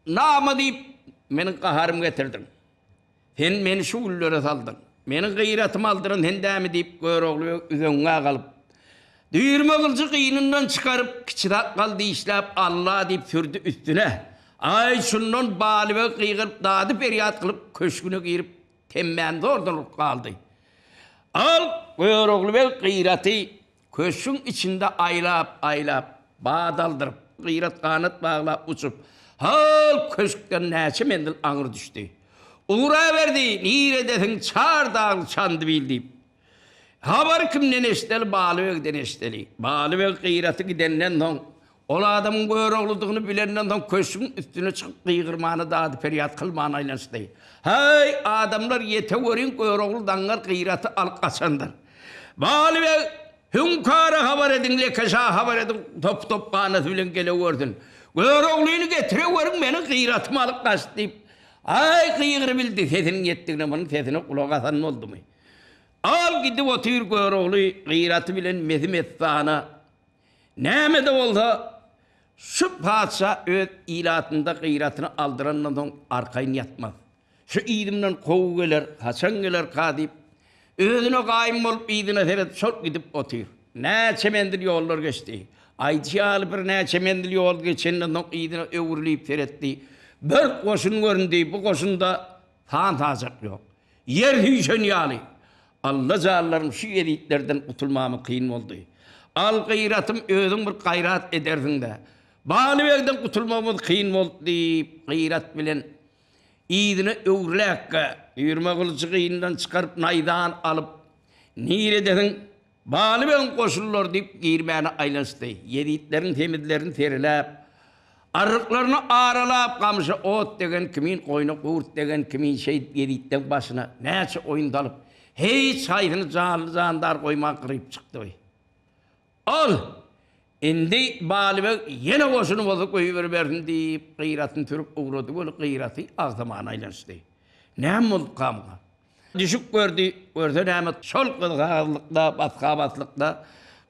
nama diýip, meniň gaharymy getirdiň. Sen meni şu günlere saldyň. Meniň gyratymy aldyran sen dämi diýip, Görogly beg üzeňňä galyp, düýrme gylyjy gynyndan çykaryp, kiçi sakgal dişläp, Alla diýip sürdi üstüne. Aý, şundan Baly beg gygyryp, dady-perýat kylyp, köşgüne girip, temmäni zordan urup galdy. Al, Görogly beg gyraty Köşgüň içinde aýlap-aýlap, bat aldyryp, gyrat ganat baglap uçup, hol köşkden näçe menzil aňry düşdi. Ugraberdi, niredesiň çar dagly Çandybil diýip. Habary kimden eşideli, Balybegden eşideli. Balybeg gyraty gidenden soň, ol adamyň Görogludygyny bilenden soň köşgüň üstüne çykyp gygyrmana dady-perýat kylmana aýlanyşdy. Häý, adamlar ýeteweriň Görogly daňňar gyraty alyp gaçandyr. Balybeg, Hüňkara habar ediň, Leke şa habar ediň, top-top ganasy bilen gelewersin. Göroglyny getireweriň, meniň gyratymy alyp gaçdy diýip, aý, gygyrybildi, sesiniň ýetdigine munuň sesine gulak asan boldumy? Al gidip otyr Görogly gyraty bilen mesi-messana. Näme-de bolsa, şu patyşa öz ilatynda gyratyny aldyrandan soň arkaýyn ýatmaz. Şu yzymdan kowgy geler, haçan gelerka diýip, özüne gaýym bolup yzyna seredip şol gidip otyr. Näçe menzil ýollar geçdi. Aýdyşy ýaly birnäçe menzil ýol geçenden soň yzyna öwrülip seretdi. Bir goşun göründi, bu goşunda san-saçak ýok. Ýer süýşen ýaly. Alla janlarym şu ýezitlerden gutulmamy kyn boldy. Al Gyratym özüň bir gaýrat edersiň-dä. Balybegden gutulmagymyz kyn boldy diýip, Gyrat bilen Yzyna öwrüläkge, düýrme gylyjy gynyndan çykaryp naýzany alyp, Niredesiň, Balybegiň goşunlary diýip girmäne aýlanyşdy. Ýezitleriň semizlerini seriläp, arryklaryny aralap, gamşa ot degen kimin, goýna gurt degen kimin şeýdip ýezitleň başyna näçe oýun salyp, hiç haýsyny janly-jandar goýman gyryp çykdy. Al! Indi Balybeg ýene goşuny bolsa goýberibersin diýip, Gyratyny sürüp ugrady weli Gyraty agzamana aýlanyşdy. Näme bolduka muňa? Düşüp gördi, görse näme, şol gyzgazlykda, basga-baslykda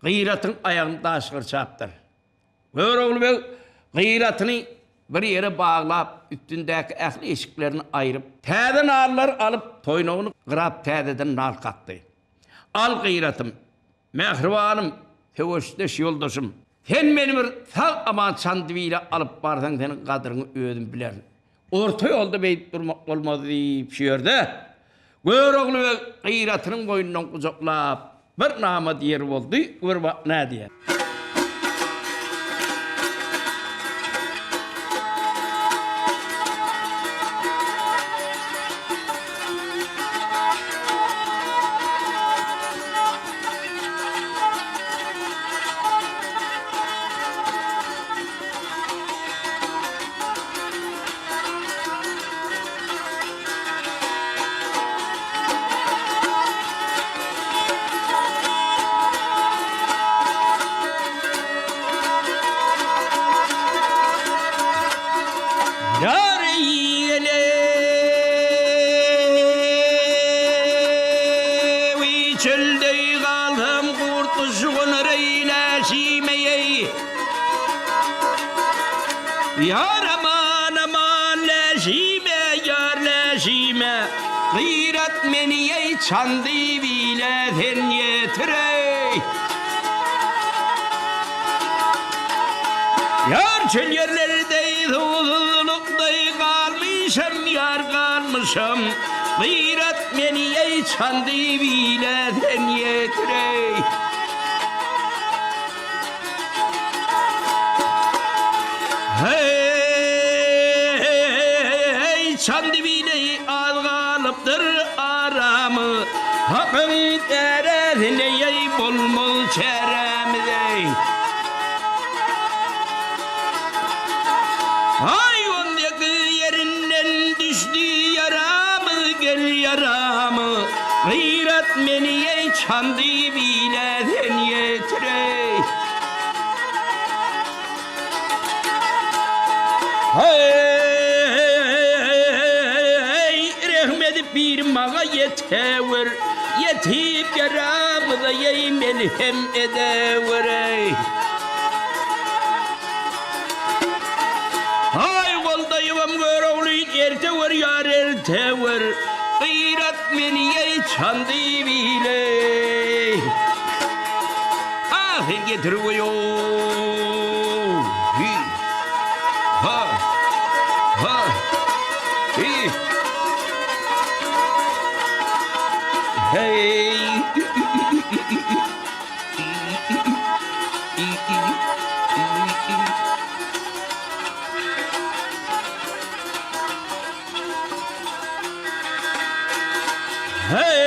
Gyratyň aýagyny daş gyrçapdyr. Görogly beg Gyratyny bir ýere baglap, üstündäki ähli eşiklerini aýryp, täze nallar alyp, toýnagyny gyrap täzeden nal kakdy. Al Gyratym, Mähribanym, söweşdeş ýoldaşym, sen meni bir sag-aman Çandybile alyp barsaň seniň gadyryňy özüm bilerin. Orta ýolda beýdip durmak bolmaz diýip şu ýerde Görogly beg Gyratynyň boýnundan gujaklap bir nama diýer boldy, gör bak nädýär. çölde galsam gurt guş gonar eý läşime eý. Ýar aman aman läşime ýar läşime Gyrat meni eý çandy bile sen ýetir eý. Ýar çöl ýerlerde suwsuzlykda galmyşam ýar galmyşam Gyrat meni eý çandy bile sen ýetir eý. Heý, Çandybile az galypdyr aramy, Hakyň äräsine ýeý bolmaz çärämiz eý. Aý on sekiz ýerinden düşdi ýaramyz gel ýaramy, Gyrat meni eý Çandybile sen ýetir eý. Heý, rehm edip bir maňa ýetewer, Ýetip ýaramyza eý melhem edewer eý. Haý goldaýybam Görogly erte wer ýar erte wer Gyrat meni eý Çandybile Ah sen getir goýow Hi Ha Ha Hi Heý Heý,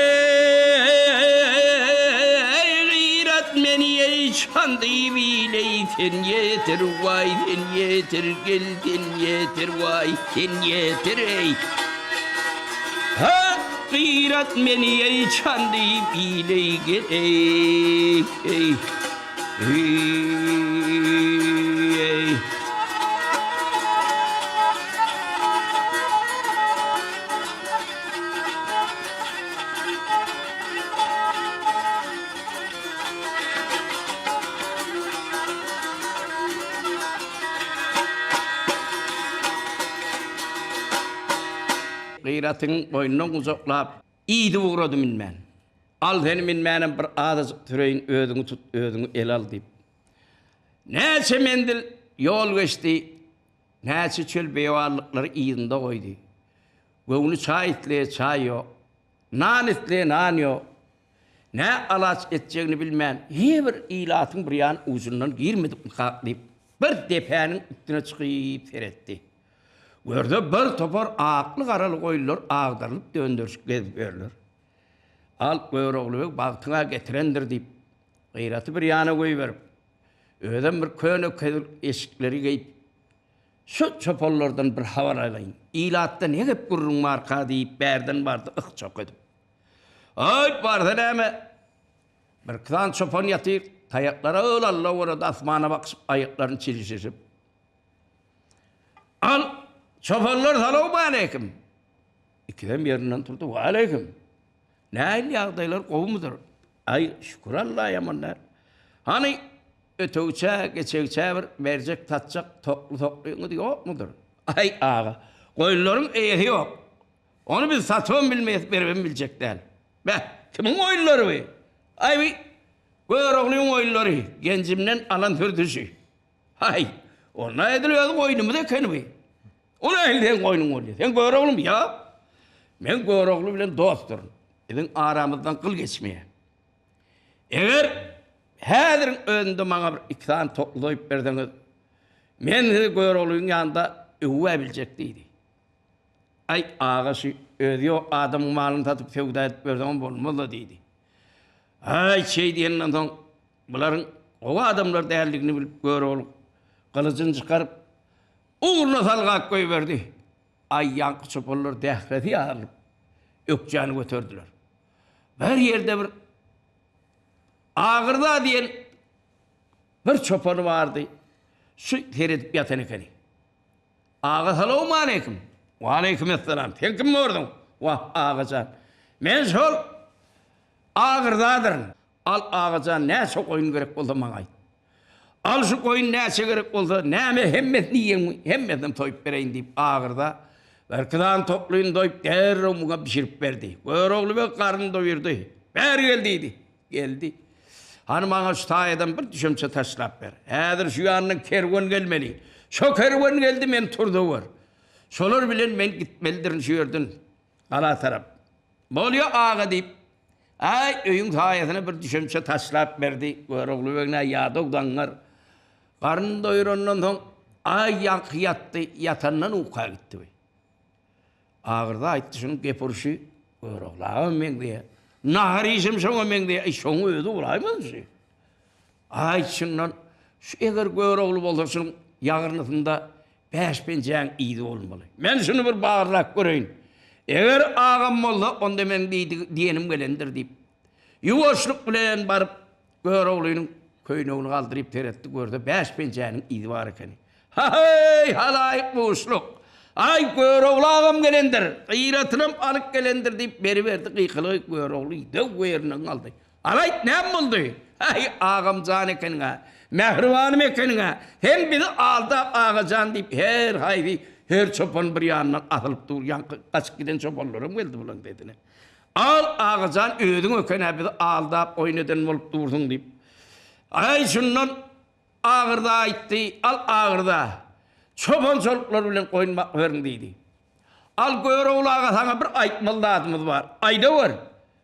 gyrat meni eý Çandybileý sen ýetir waý sen ýetir gel sen ýetir waý sen ýetir eý. Ha, gyrat meni eý Çandybileý gel eý eý. Eý. Gyratyň boýnundan gujaklap, idip ugrady münmän. Al seni münmänem bir azajyk süreýin, özüňi tut, özüňi ele al diýip. Näçe menzil ýol geçdi, näçe çöl beýewanlyklary yzynda goýdy. Göwni çaý isleýär, çaý ýok. Nan isleýär, nan ýok. Nä alaç etjegini bilmän, he bir ilatyň bir ýan ujundan girmedikmikak diýip, bir depäniň üstüne çykyp seretdi. Görse, bir topar akly-garaly goýunlar agdarylyp dönderişip gezip ýörler. Al, Görogly beg bagtyň-a getirendir diýip, Gyraty bir ýana goýberip, özem bir köne kezil eşikleri geýip, Şu çopanlardan bir habar alaýyn, ilatda ne gep-gürrüň barka diýip, bärden bardy yh-çok edip. Aý, barsa näme? Birki sany çopan ýatyr, taýaklara öl Alla görä-de asmana bakyşyp, aýaklaryny çilşirişip. Al, çopanlar salowmaleýkim! Ikisem ýerinden turdy, Waleýkim! Nähili ýagdaýlar, gowumydyr? Aý, şükür Alla ýaman däl. Hany, ötegçä, geçegçä bir berjek, satjak tokly-soklyňyz ýokmudyr? Aý, aga, goýunlaryň eýesi ýok. Ony biz satybam bilmeýäs, beribem biljek däl. Beh, kimiň goýunlary bu? Aý, bu Göroglyň goýunlary, Genjimden alan sürüsi. Haý, onda edil öz goýnumyz ekeni bu. O nähili seň goýnuň bolýar? Sen Göroglymy? Ýok. Men Görogly bilen dostduryn. Biziň aramyzdan gyl geçmeýär. Eger häziriň özünde maňa bir iki sany tokly soýup berseňiz, men sizi Göroglyň ýanynda öwüb-ä biljek diýdi. Aý, aga şu özi ýok adamyň malyny satyp söwda edip berseňem bolmaz-la diýdi. Aý, şeý diýenden soň bularyň gowy adamlar däldigini bilip Görogly gylyjyny çykaryp, ugruna salgap goýberdi. Aý, ýaňky çopanlar dähresi ýarylyp, ökjäni göterdiler. Bir ýerde bir Agyrda diýen bir çopany bardy. Şu seredip ýatan ekeni. Aga salowmaleýkim. Waleýkim essalam. Sen kim borduň? Wah, aga jan. Men şol. Agyrzadyryn. Al agajan näçe goýun gerek bolsa maňa aýt. Al şu goýun näçe gerek bolsa, näme hemmesini iýeňmi, hemmesinem soýup bereýin diýip agyrda birki sany toklyny doýup derrew muňa bişirip berdi. Görogly beg garnyny doýurdy. Bäri gel diýdi. Geldi. Hany maňa şu saýadan bir düşemçe taşlap ber. Häzir şu ýandan kerwen gelmeli. Şo kerwen geldi meni turza gör. Şolar bilen men gitmelidirin şu ýerden gala tarap. Bolýa aga diýip, Aý, öýüň saýasyna bir düşemçe taşlap berdi. Görogly beg nä ýadaw daňňar. Garnyny doýurandan soň, aý ýaňky ýatdy, ýatandan uka gitdi. Agyrda aýtdy şunuň gep urşy Görogly agam meňzeýär. Nahar iýşem şoňa meňzeýär. Aý, şoň özi bolaýmasyn şu? Aý, şundan şu eger Görogly bolsa şunuň ýagyrnysynda Bäş penjäň yzy bolmaly. Men şuny bir barlap göreýin. Eger agam bolsa, onda meň diýdigi, diýenim gelendir diýip, ýuwaşlyk bilen baryp, Göroglynyň köýnegini galdyryp seretdi, görse, bäş penjäniň yzy bar ekeni. Ha-heý, halaýyk buşluk! Aý, Görogly agam gelendir, gyratynam alyp gelendir diýip, beriberdi gykylygy, Görogly zöwwe ýerinden galdy. Alaýt, näme boldy? Äý, agam jan ekeniň-ä, mähribanym ekeniň-ä, sen bizi aldap aga jan diýip, her haýsy, her çopan bir ýandan asylyp dur, ýaňky gaçyp giden çopanlaram geldi bulaň sesine. Al, aga jan, özüň eken-ä bizi aldap oýun eden bolup dursuň diýip. Aý, şundan Agyrda aýtdy, Al, Agyrda, çopan-çoluklar bilen goýun bakyberiň diýdi. Al, Görogly aga saňa bir aýtmaly zadymyz bar. Aýdawer!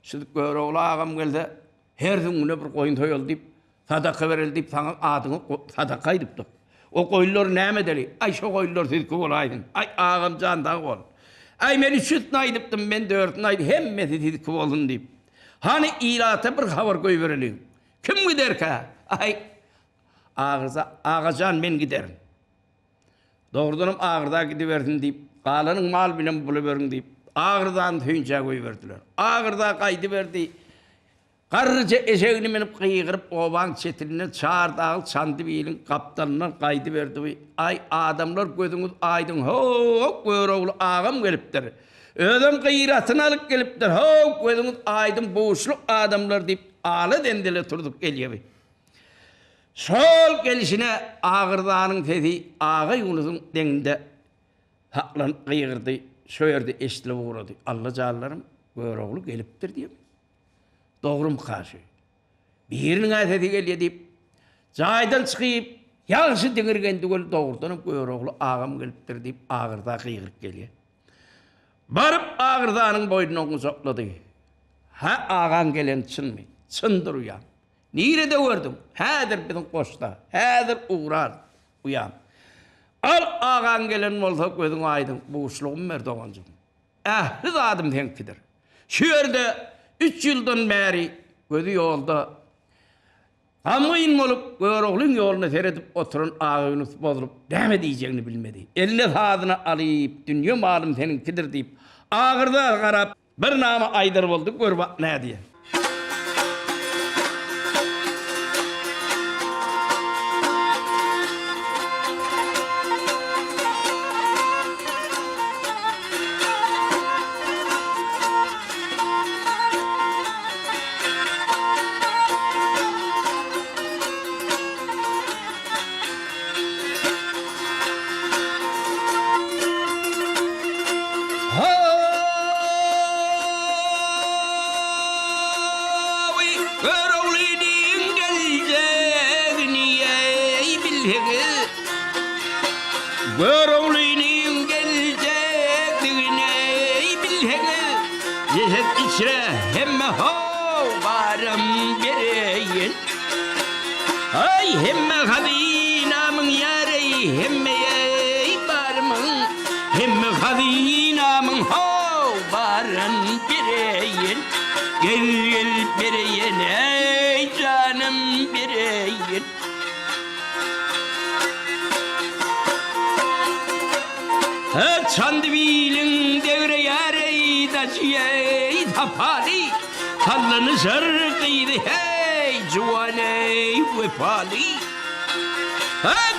Şu Görogly agam gelse, her süňňüne bir goýun soýaly diýip, sadaka bereli diýip, saňa adyňy sadaka aýdypdyk. O goýunlary näme edeli? Aý, şo goýunlar siziňki bolaýsyn. Aý, agam jan sag bol. Aý, men üçüsini aýdypdym, men dördüni aýdym, hemmesi siziňki bolsun diýip. Hany, ilata bir habar goýbereliň. Kim giderkä? Aý, Agyrza, agajan men giderin. Dogrudanam Agyrza gidibersin diýip, galanyň mal bilen bulaberiň diýip, Agyrzany söýünjä goýberdiler. Agyrza gaýdyberdi. Garryja eşegini münüp gygyryp obaň çetinden Çardagyl Çandybiliň gapdalyndan gaýdyberdi. Aý, adamlar gözüňiz aýdyň, ho-o, Görogly agam gelipdir. Özem gyratyny alyp gelipdir, ho-o, gözüňiz aýdyň, buşluk adamlar diýip, ala-zenzele turzup gelýär. Şol gelşine Agyrzanyň sesi Agaýunusyň deňinde saklanyp gygyrdy, şo ýerde eşidilip ugrady, Alla janlarym, Görogly gelipdir diýip. Dogrumyka şu? Biriniň-ä sesi gelýär diýip, jaýdan çykyp, ýagşy diňirgendi weli dogrudanam Görogly agam gelipdir diýip, Agyrza gygyryp gelýär. Baryp Agyrzanyň boýnundan gujaklady. Hä, agaň geleni çynmy? Çyndyr uýam. Nirede gördüň? Häzir biziň goşda. Häzir ugrar, uýam. Al, agaň gelen bolsa, gözüň aýdyň, buşlugymy ber, doganjygym. Ähli zadym seňkidir. Şu ýerde üç ýyldan bäri gözi ýolda, gamgyn bolup, Göroglyň ýoluna seredip oturan Agaýunus bozulyp, näme diýjegini bilmedi. Eline sazyny alyp, Dünýe malym seniňkidir diýip, agyrda garap, Bir nama aýdar boldy, gör bak nädýär. Hawy Göroglynyň geljegini eý bilseňiz Göroglynyň geljekdigini eý bilseňiz Jeset içre hemme how barym bereýin Aý hemme hazynamyň ýary hemme eý barymyň Hemme hazynamyň how baryn bereýin Gel gel bereýin eý janym bereýin. Çandybiliň degre ýary daşy eý sapaly Sallanyşar gyzy heý juwan eý wepaly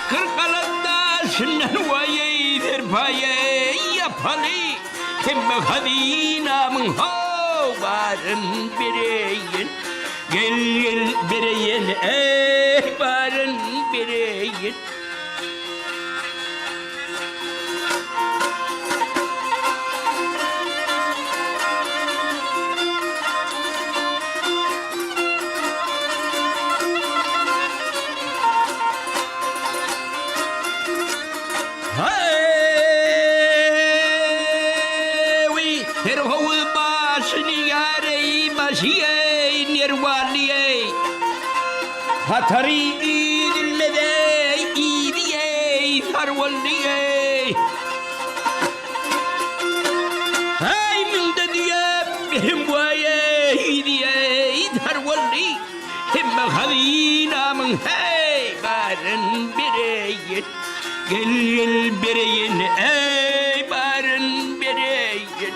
Kyrkalan daşyndan waý eý serpaý eý ýapaly Hemme hazynamyň how! Baryn bereýin. Gel, gel, bereýin, eý, baryn bereýin. Haý, her howuz başyny ýareý, başy-eý, nerwally-eý. Hatary üzülmez-eý, yzy-eý, sarwally-eý. Haý, müňde düýe, hem waý-eý, yzy-eý, sarwally. Hemme hazynamyň heý, baryn bereýin. Gel, gel, bereýin, eý, baryn bereýin.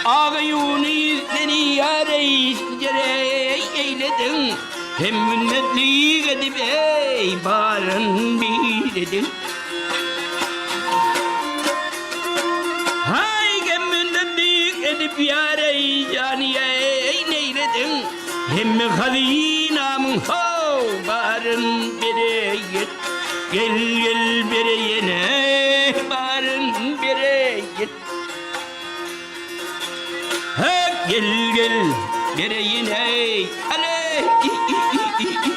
Aga Ýunus seni ýar-eý, jereý eýlediň. Hem minnetlik edip, eý, baryn bilediň. Haý, hem minnetlik edip, ýar-eý, jany-eý, neýlediň. Hemme hazynamyň, how, baryn bereýin. Gel, gel, bereýin, eý, baryn bereýin. Hä, gel, gel, bereýin, heý, ale, i-i-i-i-i,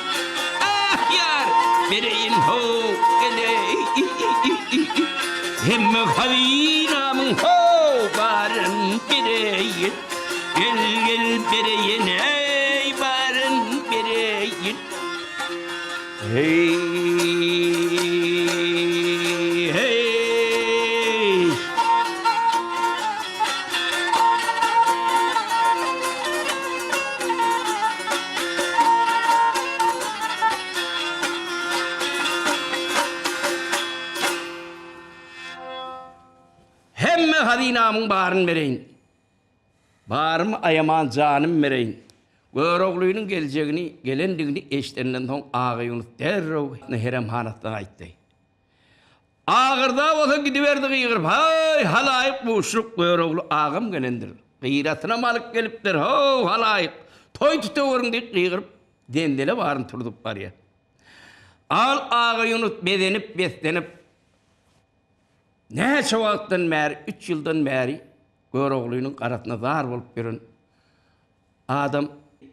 ah, ýar, bereýin, how, gel-eý, i-i-i-i-i, hemme hazynamyň, how, baryn bereýin, gel, gel, bereýin, heý, baryn bereýin. Heý, heý! Hemme hazynamyň baryn bereýin. Barymy aýaman janym bereýin. Göroglynyň geljegini, gelendigini eşidenden soň Agaýunus derrew heremhanasyna gaýtdy. Agyrda bolsa gidiberdi gygyryp, Haý, halaýyk buşluk, Görogly agam gelendir. Gyratynam alyp gelipdir, how, halaýyk, toý tutaweriň diýip gygyryp, zenzele baryny turzup barýar. Al Agaýunus bezenip, beslenip, näçe wagtdan bäri, üç ýyldan bäri Göroglynyň garasyna zar bolup ýören adam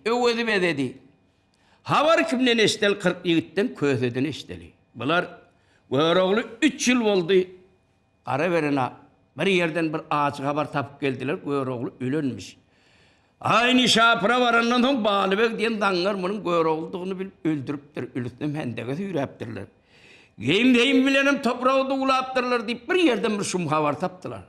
Öwezi bezedi. Habar kimden eşideli 40 ýigitden Köseden eşideli. Bular Görogly üç ýyl boldy gara berena bir ýerden bir ajy habar tapyp geldiler Görogly ölenmiş. Aý Nişapura barandan soň Balybeg diýen zaňňar munuň Göroglydygyny bilip öldüripdir, ölüsinem händege süýräpdirler. Geýim-geýim bilenem topraga duwlapdyrlar diýip bir ýerden bir şum habar tapdylar.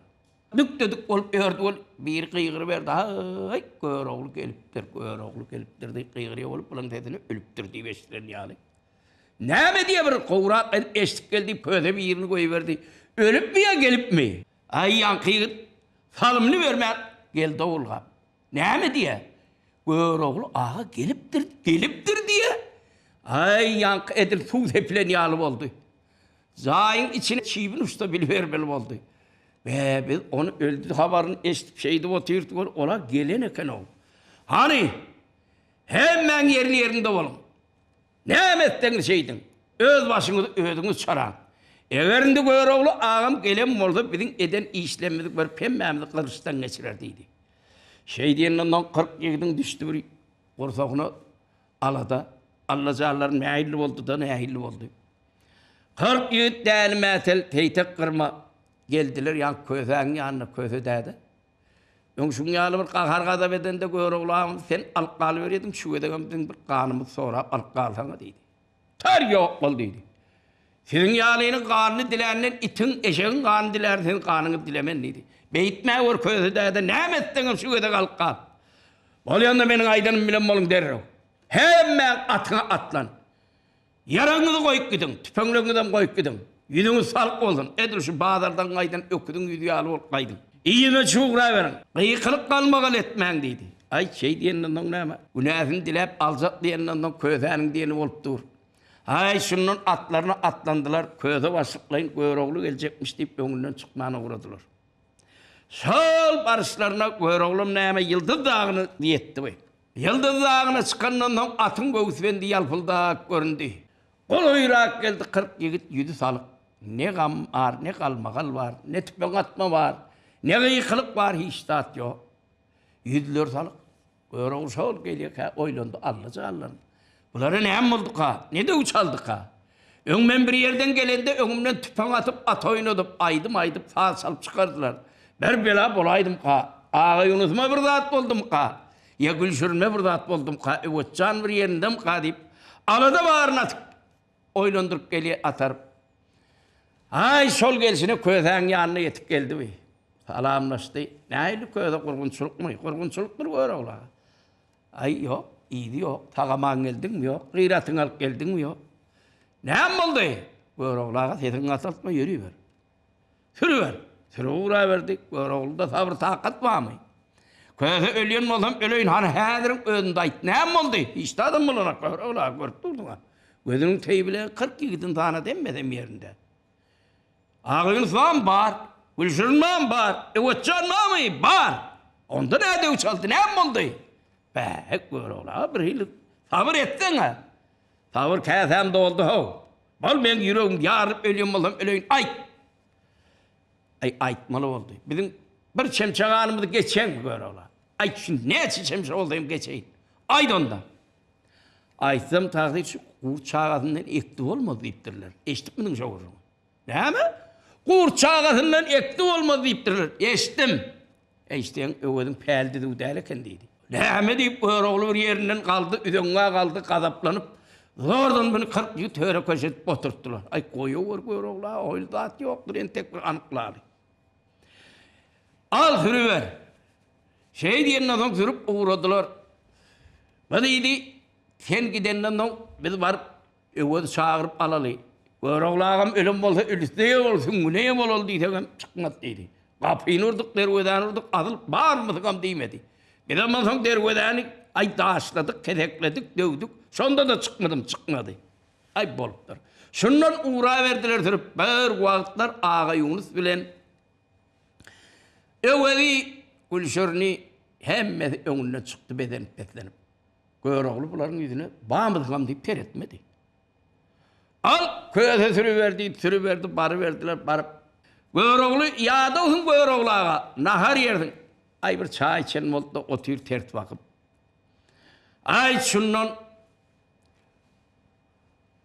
Dük-de-dük bolup ýördi ol. Biri gygyryberdi, Haý, Görogly gelipdir, Görogly gelipdir diýip gygyrýar bolup, bulaň sesini ölüpdir diýip eşidilen ýaly. Näme diýýär bir gowrak edip eşidip gel diýip köse birini goýberdi. Ölüpmi ýa gelipmi? Aý, ýaňky ýigit salymyny bermän geldi owulgap. Näme diýýär? Görogly aga gelipdir, gelipdir diýýär. Aý, ýaňky edil suw sepilen ýaly boldy. Jaýyň içine çybyn uçsa bilibermeli boldy. Be, biz ony öldi habaryny eşidip şeýdip otyrdyk gör, ola gelen eken-ow. Hany, hemmäň ýerli-ýerinde boluň. Näme etseňiz şeýdiň. Öz başyňyzy özüňiz çaraň. Eger indi Görogly agam gelen bolsa biziň eden işlerimizi görüp hemmämizi gylyçdan geçirer diýdi. Şeý diýenden soň 40 ýigidiň düşdi bir gursagyna alada. Allajanlar nähili boldy-da nähili boldy. 40 ýigit däli mätel Seýtek gyrma geldiler ýaňky kösäniň ýanyna Köse däde. Öň şuň ýaly bir gahar-gazap edende Görogly agamy sen alyp galyberýediň, şu gezegem biziň bir ganymyzy sorap alyp galsaňa diýdi. Tar ýok bol diýdi. Siziň ýalynyň ganyny diländen itiň, eşegiň ganyny dilärin, siziň ganyňyzy dilemen diýdi. Beýtmä gör Köse däde, näme etseňem şu gezek alyp gal. Bolýanda meniň aýdanym bilen boluň derrew. Hemmäň atyňa atlan. Ýaragyňyzy goýup gidiň, tüpeňleriňizem goýup gidiň. Ýüzüňiz salyk bolsun, edil şu bazardan gaýdan öküziň ýüzi ýaly bolup gaýdyň. Yzyna çugraberiň, gykylyk galmagal etmäň diýdi. Aý, şeý diýenden soň näme? Günäsini diläp aljak diýenden soň Kösäniň diýeni bolup dur. Aý, şundan atlaryna atlandylar, Köse başlyklaýyn Görogly geljekmiş diýip öňünden çykman ugradylar. Şol baryşlaryna Göroglam näme Ýyldyz dagyna ýetdi we. Ýyldyz dagyna çykandan soň atyň göwüsbendi ýalpyldap göründi. Golaýrak geldi 40 ýigit ýüzi salyk. Ne gam bar, ne galmagal bar, ne tüpeň atma bar, ne gykylyk bar, hiç zat ýok. Ýüzleri salyk. Görogly şol gelýärkä oýlandy, Alla jallan. Bulara näme bolduka? Ne döw çaldyka? Öň men bir ýerden gelende öňümden tüpeň atyp, at oýnadyp, aýdym aýdyp, saz çalyp çykardylar. Bir bela bolaýdymka? Agaýunusyma bir zat boldumyka? Ýa Gülşirinime bir zat boldumyka? Öwezjan bir ýerindemika diýip, alada baryny atyp, oýlandyryp gelýär ataryp. Aý, şol gelşine Kösäň ýanyna ýetip geldi bi. Salamlaşdy. Nähili Köse, gurgunçylykmy? Gurgunçylykdyr Görogly aga. Aý, ýok, yzy ýok. Sag-aman geldiňmi? Ýok. Gyratyňy alyp geldiňmi? Ýok. Näme boldy? Görogly aga sesiňi gataltma, ýöriber. Sürüber. Sürüp ugraberdi. Görogluda sabyr-takat barmy? Köse ölýän bolsam öleýin, hany häziriň özünde aýt, näme boldy? Hiç zadam bolanok, Görogly aga, görüp durduň-a. Gözüniň teýi bilen 40 ýigidiň sanady hemmesem ýerinde. Agaýunus barmy? Bar. Gülşirin barmy? Bar. Öwezjan barmy? Bar. Onda nä döw çaldy, näme boldy? Bäh, Görogly aga, birhili sabyr etseň-ä. Sabyr käsäm doldy how. Bol meň ýüregim ýarylyp ölýän bolsam öleýin, aýt! Aý, aýtmaly boldy. Biziň bir çemçe ganymyzy geçeňmi Görogly? Aýt, şindi näçe çemçe bolsa hem geçeýin. Aýt onda. Aýtsam tagsyr şu gurt çagasyndan ekdi bolmaz diýipdirler. Eşidipmidiň şo gürrüňi? Näme? Gurt çagasyndan ekdi bolmaz diýipdirler. Eşitdim. Eşitseň Öweziň päli düzüw däl eken diýdi. Näme diýip Görogly bir ýerinden galdy, üzeňňä galdy, gazaplanyp, zordan muny 40 ýigit höre-köşe edip oturtdylar. Aý, goýawer Görogly-a, oýly zat ýokdur, entek bir anyklaly. Al, sürüber. Şeý diýenden soň sürüp ugradylar. Bu diýdi, sen gidenden soň biz baryp Öwezi çagyryp alaly. Görogly agam ölen bolsa ölüsine eýe bol, süňňüne eýe bolaly diýsegem çykmaz diýdi. Gapyny urduk, derwezäni urduk, asyl barmysyňam diýmedi. Bizem onsoň derwezäni aý daşladyk, kesekledik, döwdük. Şonda-da çykmadym, çykmady. Aý bolupdyr. Şundan ugraberdiler sürüp bir wagtlar Agaýunus bilen Öwezi, Gülşirini hemmesi öňünden çykdy bezenip-beslenip. Görogly bularyň ýüzüne bamyzgam diýip seretmedi. Al, köse sürüber diýip sürüberdi, baryberdiler, baryp. Görogly, ýadawsyň Görogly aga, nahar ýersiň. Aý bir çaý içen boldy-da otyr ters bakyp. Aý şundan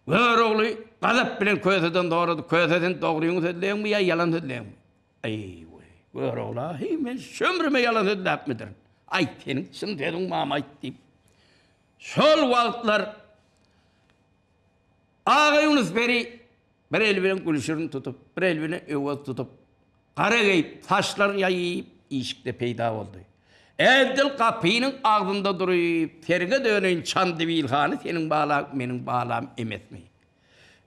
Görogly gazap bilen köseden sorady, Köse sen dogryňy sözleýäňmi ýa ýalan sözleýäňmi? Eý, weý, Görogla, heý, men şu ömrüme ýalan sözläpmidirin? Aýt, seniň çyn sözüň barmy, aýt diýip. Şol wagtlar Agaýunus peri bir eli bilen Gülşirini tutup, bir eli bilen Öwez tutup, gara geýip, saçlaryny ýaýyp, işikde peýda boldy. Edil gapynyň agzynda durup, Serge döneýin Çandybil hany seniň balaň, meniň balam emesmi?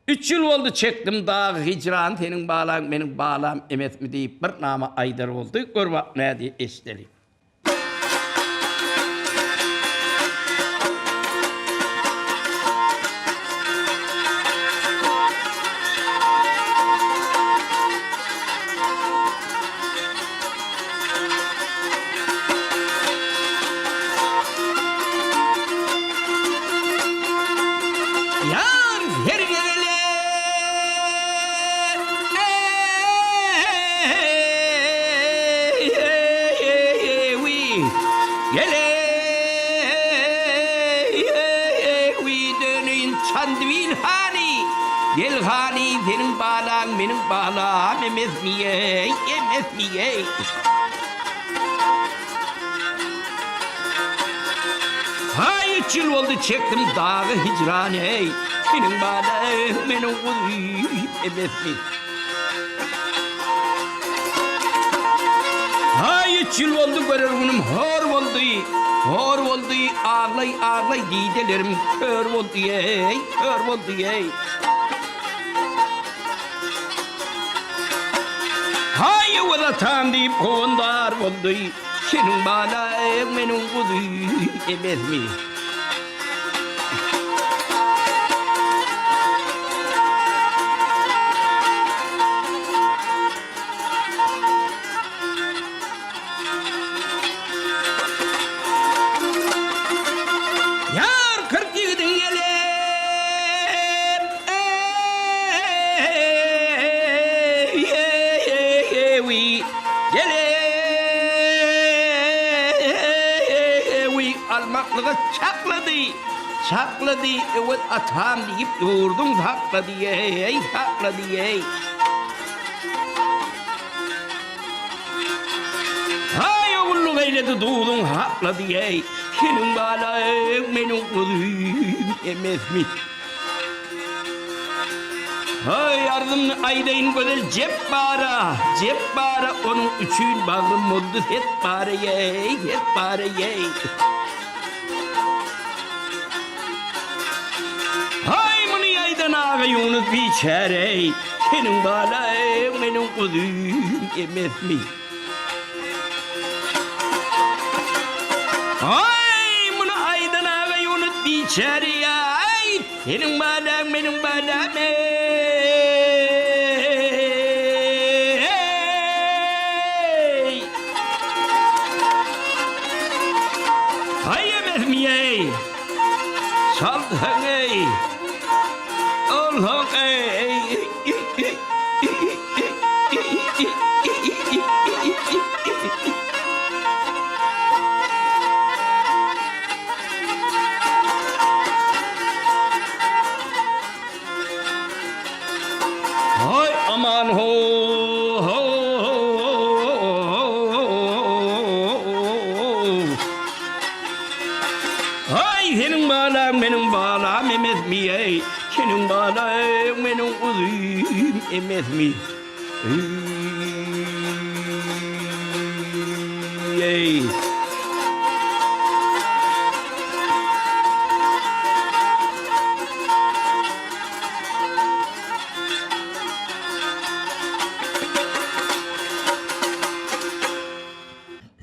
Üç ýyl boldy çekdim dagy hijrany seniň balaň meniň balam emesmi diýip bir nama aýdar boldy, gör bak nädýä eşideli. Ýar her gezele Eý-eý-eý-wi Gel-eý-eý-wi döneýin Çandybil hany Gel hany seniň balaň meniň balam emesmi-eý emesmi-eý. Haý üç ýyl boldy çekdim dagy hijran eý Seniň balam meniň guzym emesmi Haý üç ýyl boldy görer günüm hor boldy Hor boldy aglaý aglaý didelerim kör boldy eý kör boldy eý Haý Öwez atam diýip howandar boldy Seniň balaň meniň guzym emesmi? almaklyga çaklady, çaklady, Öwez atam diýip ýurdun saklady, eý, saklady, eý. Haý, ogulluk eýledi duzun haklady, eý, Seniň balaň meniň guzym emesmi? Haý, arzymny aýdaýyn gözel Jepbara, Jepbara, Onuň üçin bagrym boldy setbara, eý, setbara, eý. Haý, muny aýdan Agaýunus biçäre-eý, Seniň balaň meniň guzym emesmi? Haý, muny aýdan Agaýunus biçäre-eý, Seniň balaň meniň balam-eý! Haý emesmi-eý? Çalsaň-eý! Olsaň-eý! Haý aman ho ho Haý seniň balaň meniň balam emesmi eý Seniň balaň meniň guzym emesmi Eý.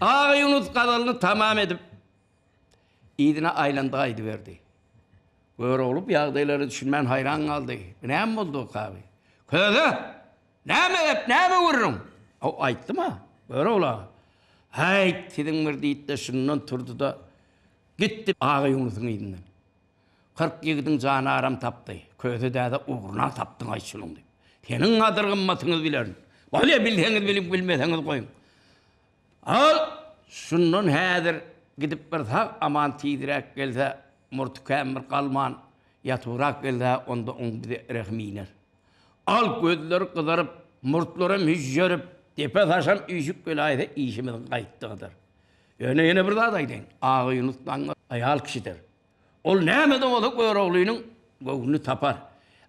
Agaýunus gazalyny tamam edip, yzyna aýlandy gaýdyberdi. Görogly bu ýagdaýlara düşünmän haýran galdy. Bu näme boldugyka bi? Köze! Näme gep, näme gürrüň? Haw, aýtdym-a, Görogly aga. Häýt, siziň bir diýdi-de, şundan turdy-da, gitdi Agaýunusyň yzyndan. 40 ýigidiň jany aram tapdy. Köse däde ugruna tapdyň-aý şunuň diýip. Seniň gadyr-gymmatyňyzy bilerin. Bolýa, bilseňiz biliň, bilmeseňiz goýuň. Al, şundan häzir gidip bir sag-aman tizräk gelse, murty kän bir galman, ýatybrak gelse, onda oň bize rehimi iner. Al, gözleri gyzaryp, murtlaram hüžžerip, depe saçam üýşüp geläýse, işimiziň gaýtdygydyr. Ýöne ýene bir zat aýdaýyn, Agaýunus daňňa aýal kişidir. Ol näme-de bolsa Göroglynyň göwnüni tapar.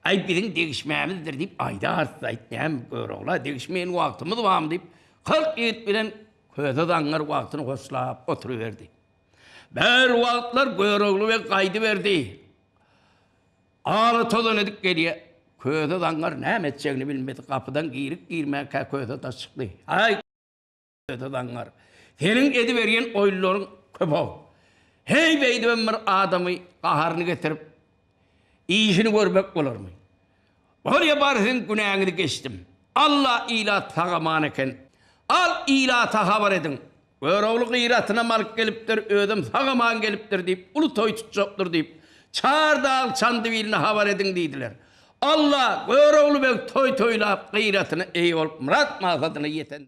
Aý, biziň degişmämizdir diýip aýdarys-aýt, näme Görogla degişmeýän wagtymyz barmy diýip, 40 ýigit bilen Köse zaňňar wagtyny hoşlap oturyberdi. Bir wagtlar Görogly beg gaýdyberdi. Ala tozan edip gelýär. Köse zaňňar näme etjegini bilmedi. Gapydan girip-girmänkä Köse daş çykdy. Aý! Köse zaňňar, seniň ediberýän oýunlaryň köp-ow. Heý, beýdibem bir adamy gaharyny getirip, işini görmek bolarmy? Bolýa, bar siziň günäňizi geçdim. Alla ilat sag-aman eken. Al, ilata habar ediň. Görogly gyratynam alyp gelipdir, özem sag-aman gelipdir diýip, uly toý tutjakdyr diýip, Çar dag Çandybiline habar ediň diýdiler. Alla, Görogly beg toý toýlap, gyratyna eýe bolup, myrat-maksadyna ýeten.